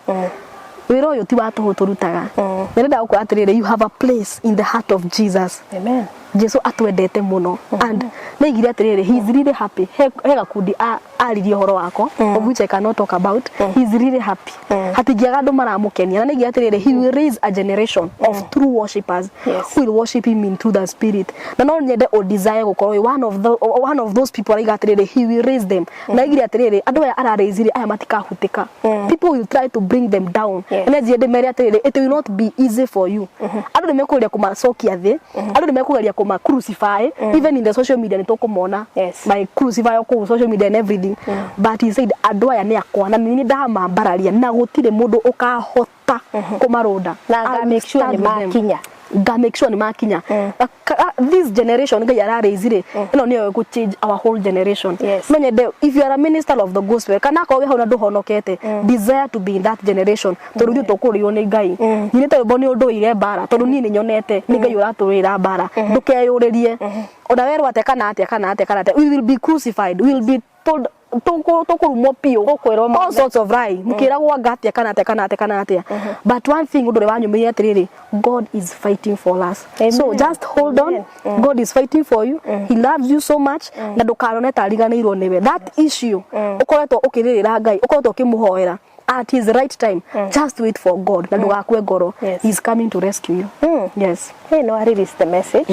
Wĩra ũyũ ti wa tũhũ tũrutaga. Na ndĩrenda gũkwĩra atĩrĩrĩ, you have a place in the heart of Jesus. Amen. Jesu atwendete mũno and nĩaigire atĩrĩrĩ, he is really happy. He gakundi aririe ũhoro wako, of which I cannot talk about. He is really happy. Hatingĩaga andũ maramũkenia. Na nĩaigire atĩrĩrĩ, he will raise a generation of true worshippers who will worship him in truth and spirit. Na no nyende o desire gũkorwo wĩ one of those people. Araiga atĩrĩrĩ, he will raise them. Na aigire atĩrĩrĩ, andũ aya araraise rĩ, aya matikahutĩka. People will try to bring them down. Na njie ndĩmere atĩrĩrĩ, it will not be easy for you. Andũ nĩ mekũgeria kũmacokia thĩ, andũ nĩ mekũgeria kũma crucify even in the social media. Nĩ tũkũmona my crucify kũu social media and everything, but he said andũ aya nĩ akwa na nĩ ndamambararia na gũtirĩ mũndũ ũkahota kũmarũnda. Na nga I will make sure stand nĩ with them. makinya. Nga make sure nĩ makinya. This generation Ngai araraise rĩ, ĩno nĩyo ĩgũ change our whole generation. No nyende, if you are a minister of the gospel, kana akorwo wĩ hau na ndũhonokete, desire to be in that generation, tondũ ithuĩ tũkũrĩirwo nĩ Ngai. Nyinĩte rwĩmbo nĩ ũndũire mbara, tondũ niĩ nĩ nyonete nĩ Ngai ũratũrĩra mbara. Ndũkeyũrĩrie ona werwo atĩa kana atĩa kana atĩa kana atĩa. We will be crucified, we will be told tũkũrumwo biũ. Ũkwĩrwo All mothe. sorts of lie, mũkĩragwo anga atĩa kana atĩa kana atĩa kana atĩa, but one thing, ũndũ ũrĩa wanyũmĩire atĩrĩrĩ, God is fighting for us. Amen. So just hold on. God is fighting for you. He loves you so much, na ndũkanone ta ariganĩirwo nĩwe. That issue ũkoretwo ũkĩrĩrĩra Ngai, ũkoretwo ũkĩmũhoera, At his right time, just wait for God na ndũgakue ngoro. He is coming to rescue you. Yes. Hey, no release the message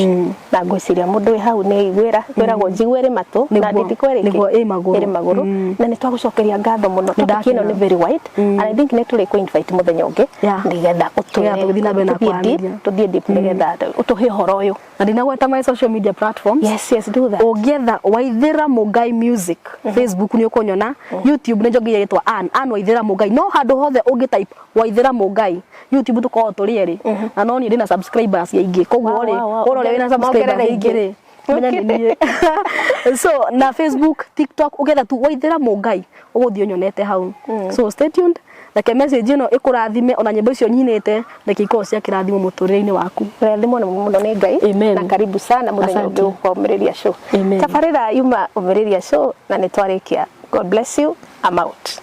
na ngwĩciria mũndũ wĩ hau nĩ aiguĩra kwĩragwo njigua ĩrĩ matũ na ndindiko ĩrĩ Nĩguo, ĩ magũrũ. Ĩrĩ magũrũ. Na nĩ twagũcokeria ngatho mũno. Topic ĩno Ndakena. nĩ very wide and I think nĩ tũrĩ kũ invite mũthenya ũngĩ nĩgetha ũtwĩre, Nĩgetha tũgĩthiĩ na mbere na tũthiĩ deep, kwaranĩria. tũthiĩ deep nĩgetha ũtũhe ũhoro ũyũ. Na ndinagweta my social media platforms. Yes, do that. Ũngĩetha Waithĩra Mũngai Music Facebook nĩ ũkũnyona. YouTube nĩ njongeire rĩtwa Ann Waithĩra Mũngai. No handũ hothe ũngĩ type Waithĩra Mũngai YouTube tũkoragwo tũrĩ erĩ, na no niĩ ndĩna subscribers aingĩ. Koguo rĩ, ũrore wĩna subscribers Mongerere aingĩ rĩ, menya nĩ niĩ. So na Facebook, TikTok, ũgetha tu Waithĩra Mũngai ũgũthiĩ ũnyonete hau. So stay tuned. Reke message ĩno ĩkũrathime, ona nyĩmbo icio nyinĩte reke ikorwo cia kĩrathimo mũtũrĩre-inĩ waku. Rathimwo mũno nĩ Ngai. Amen. Na karibu sana mũthenya Asante. ũngĩ kwa Ũmĩrĩria Show. Amen. Tabarĩra yuma Ũmĩrĩria Show na nĩ twarĩkia. God bless you. I'm out.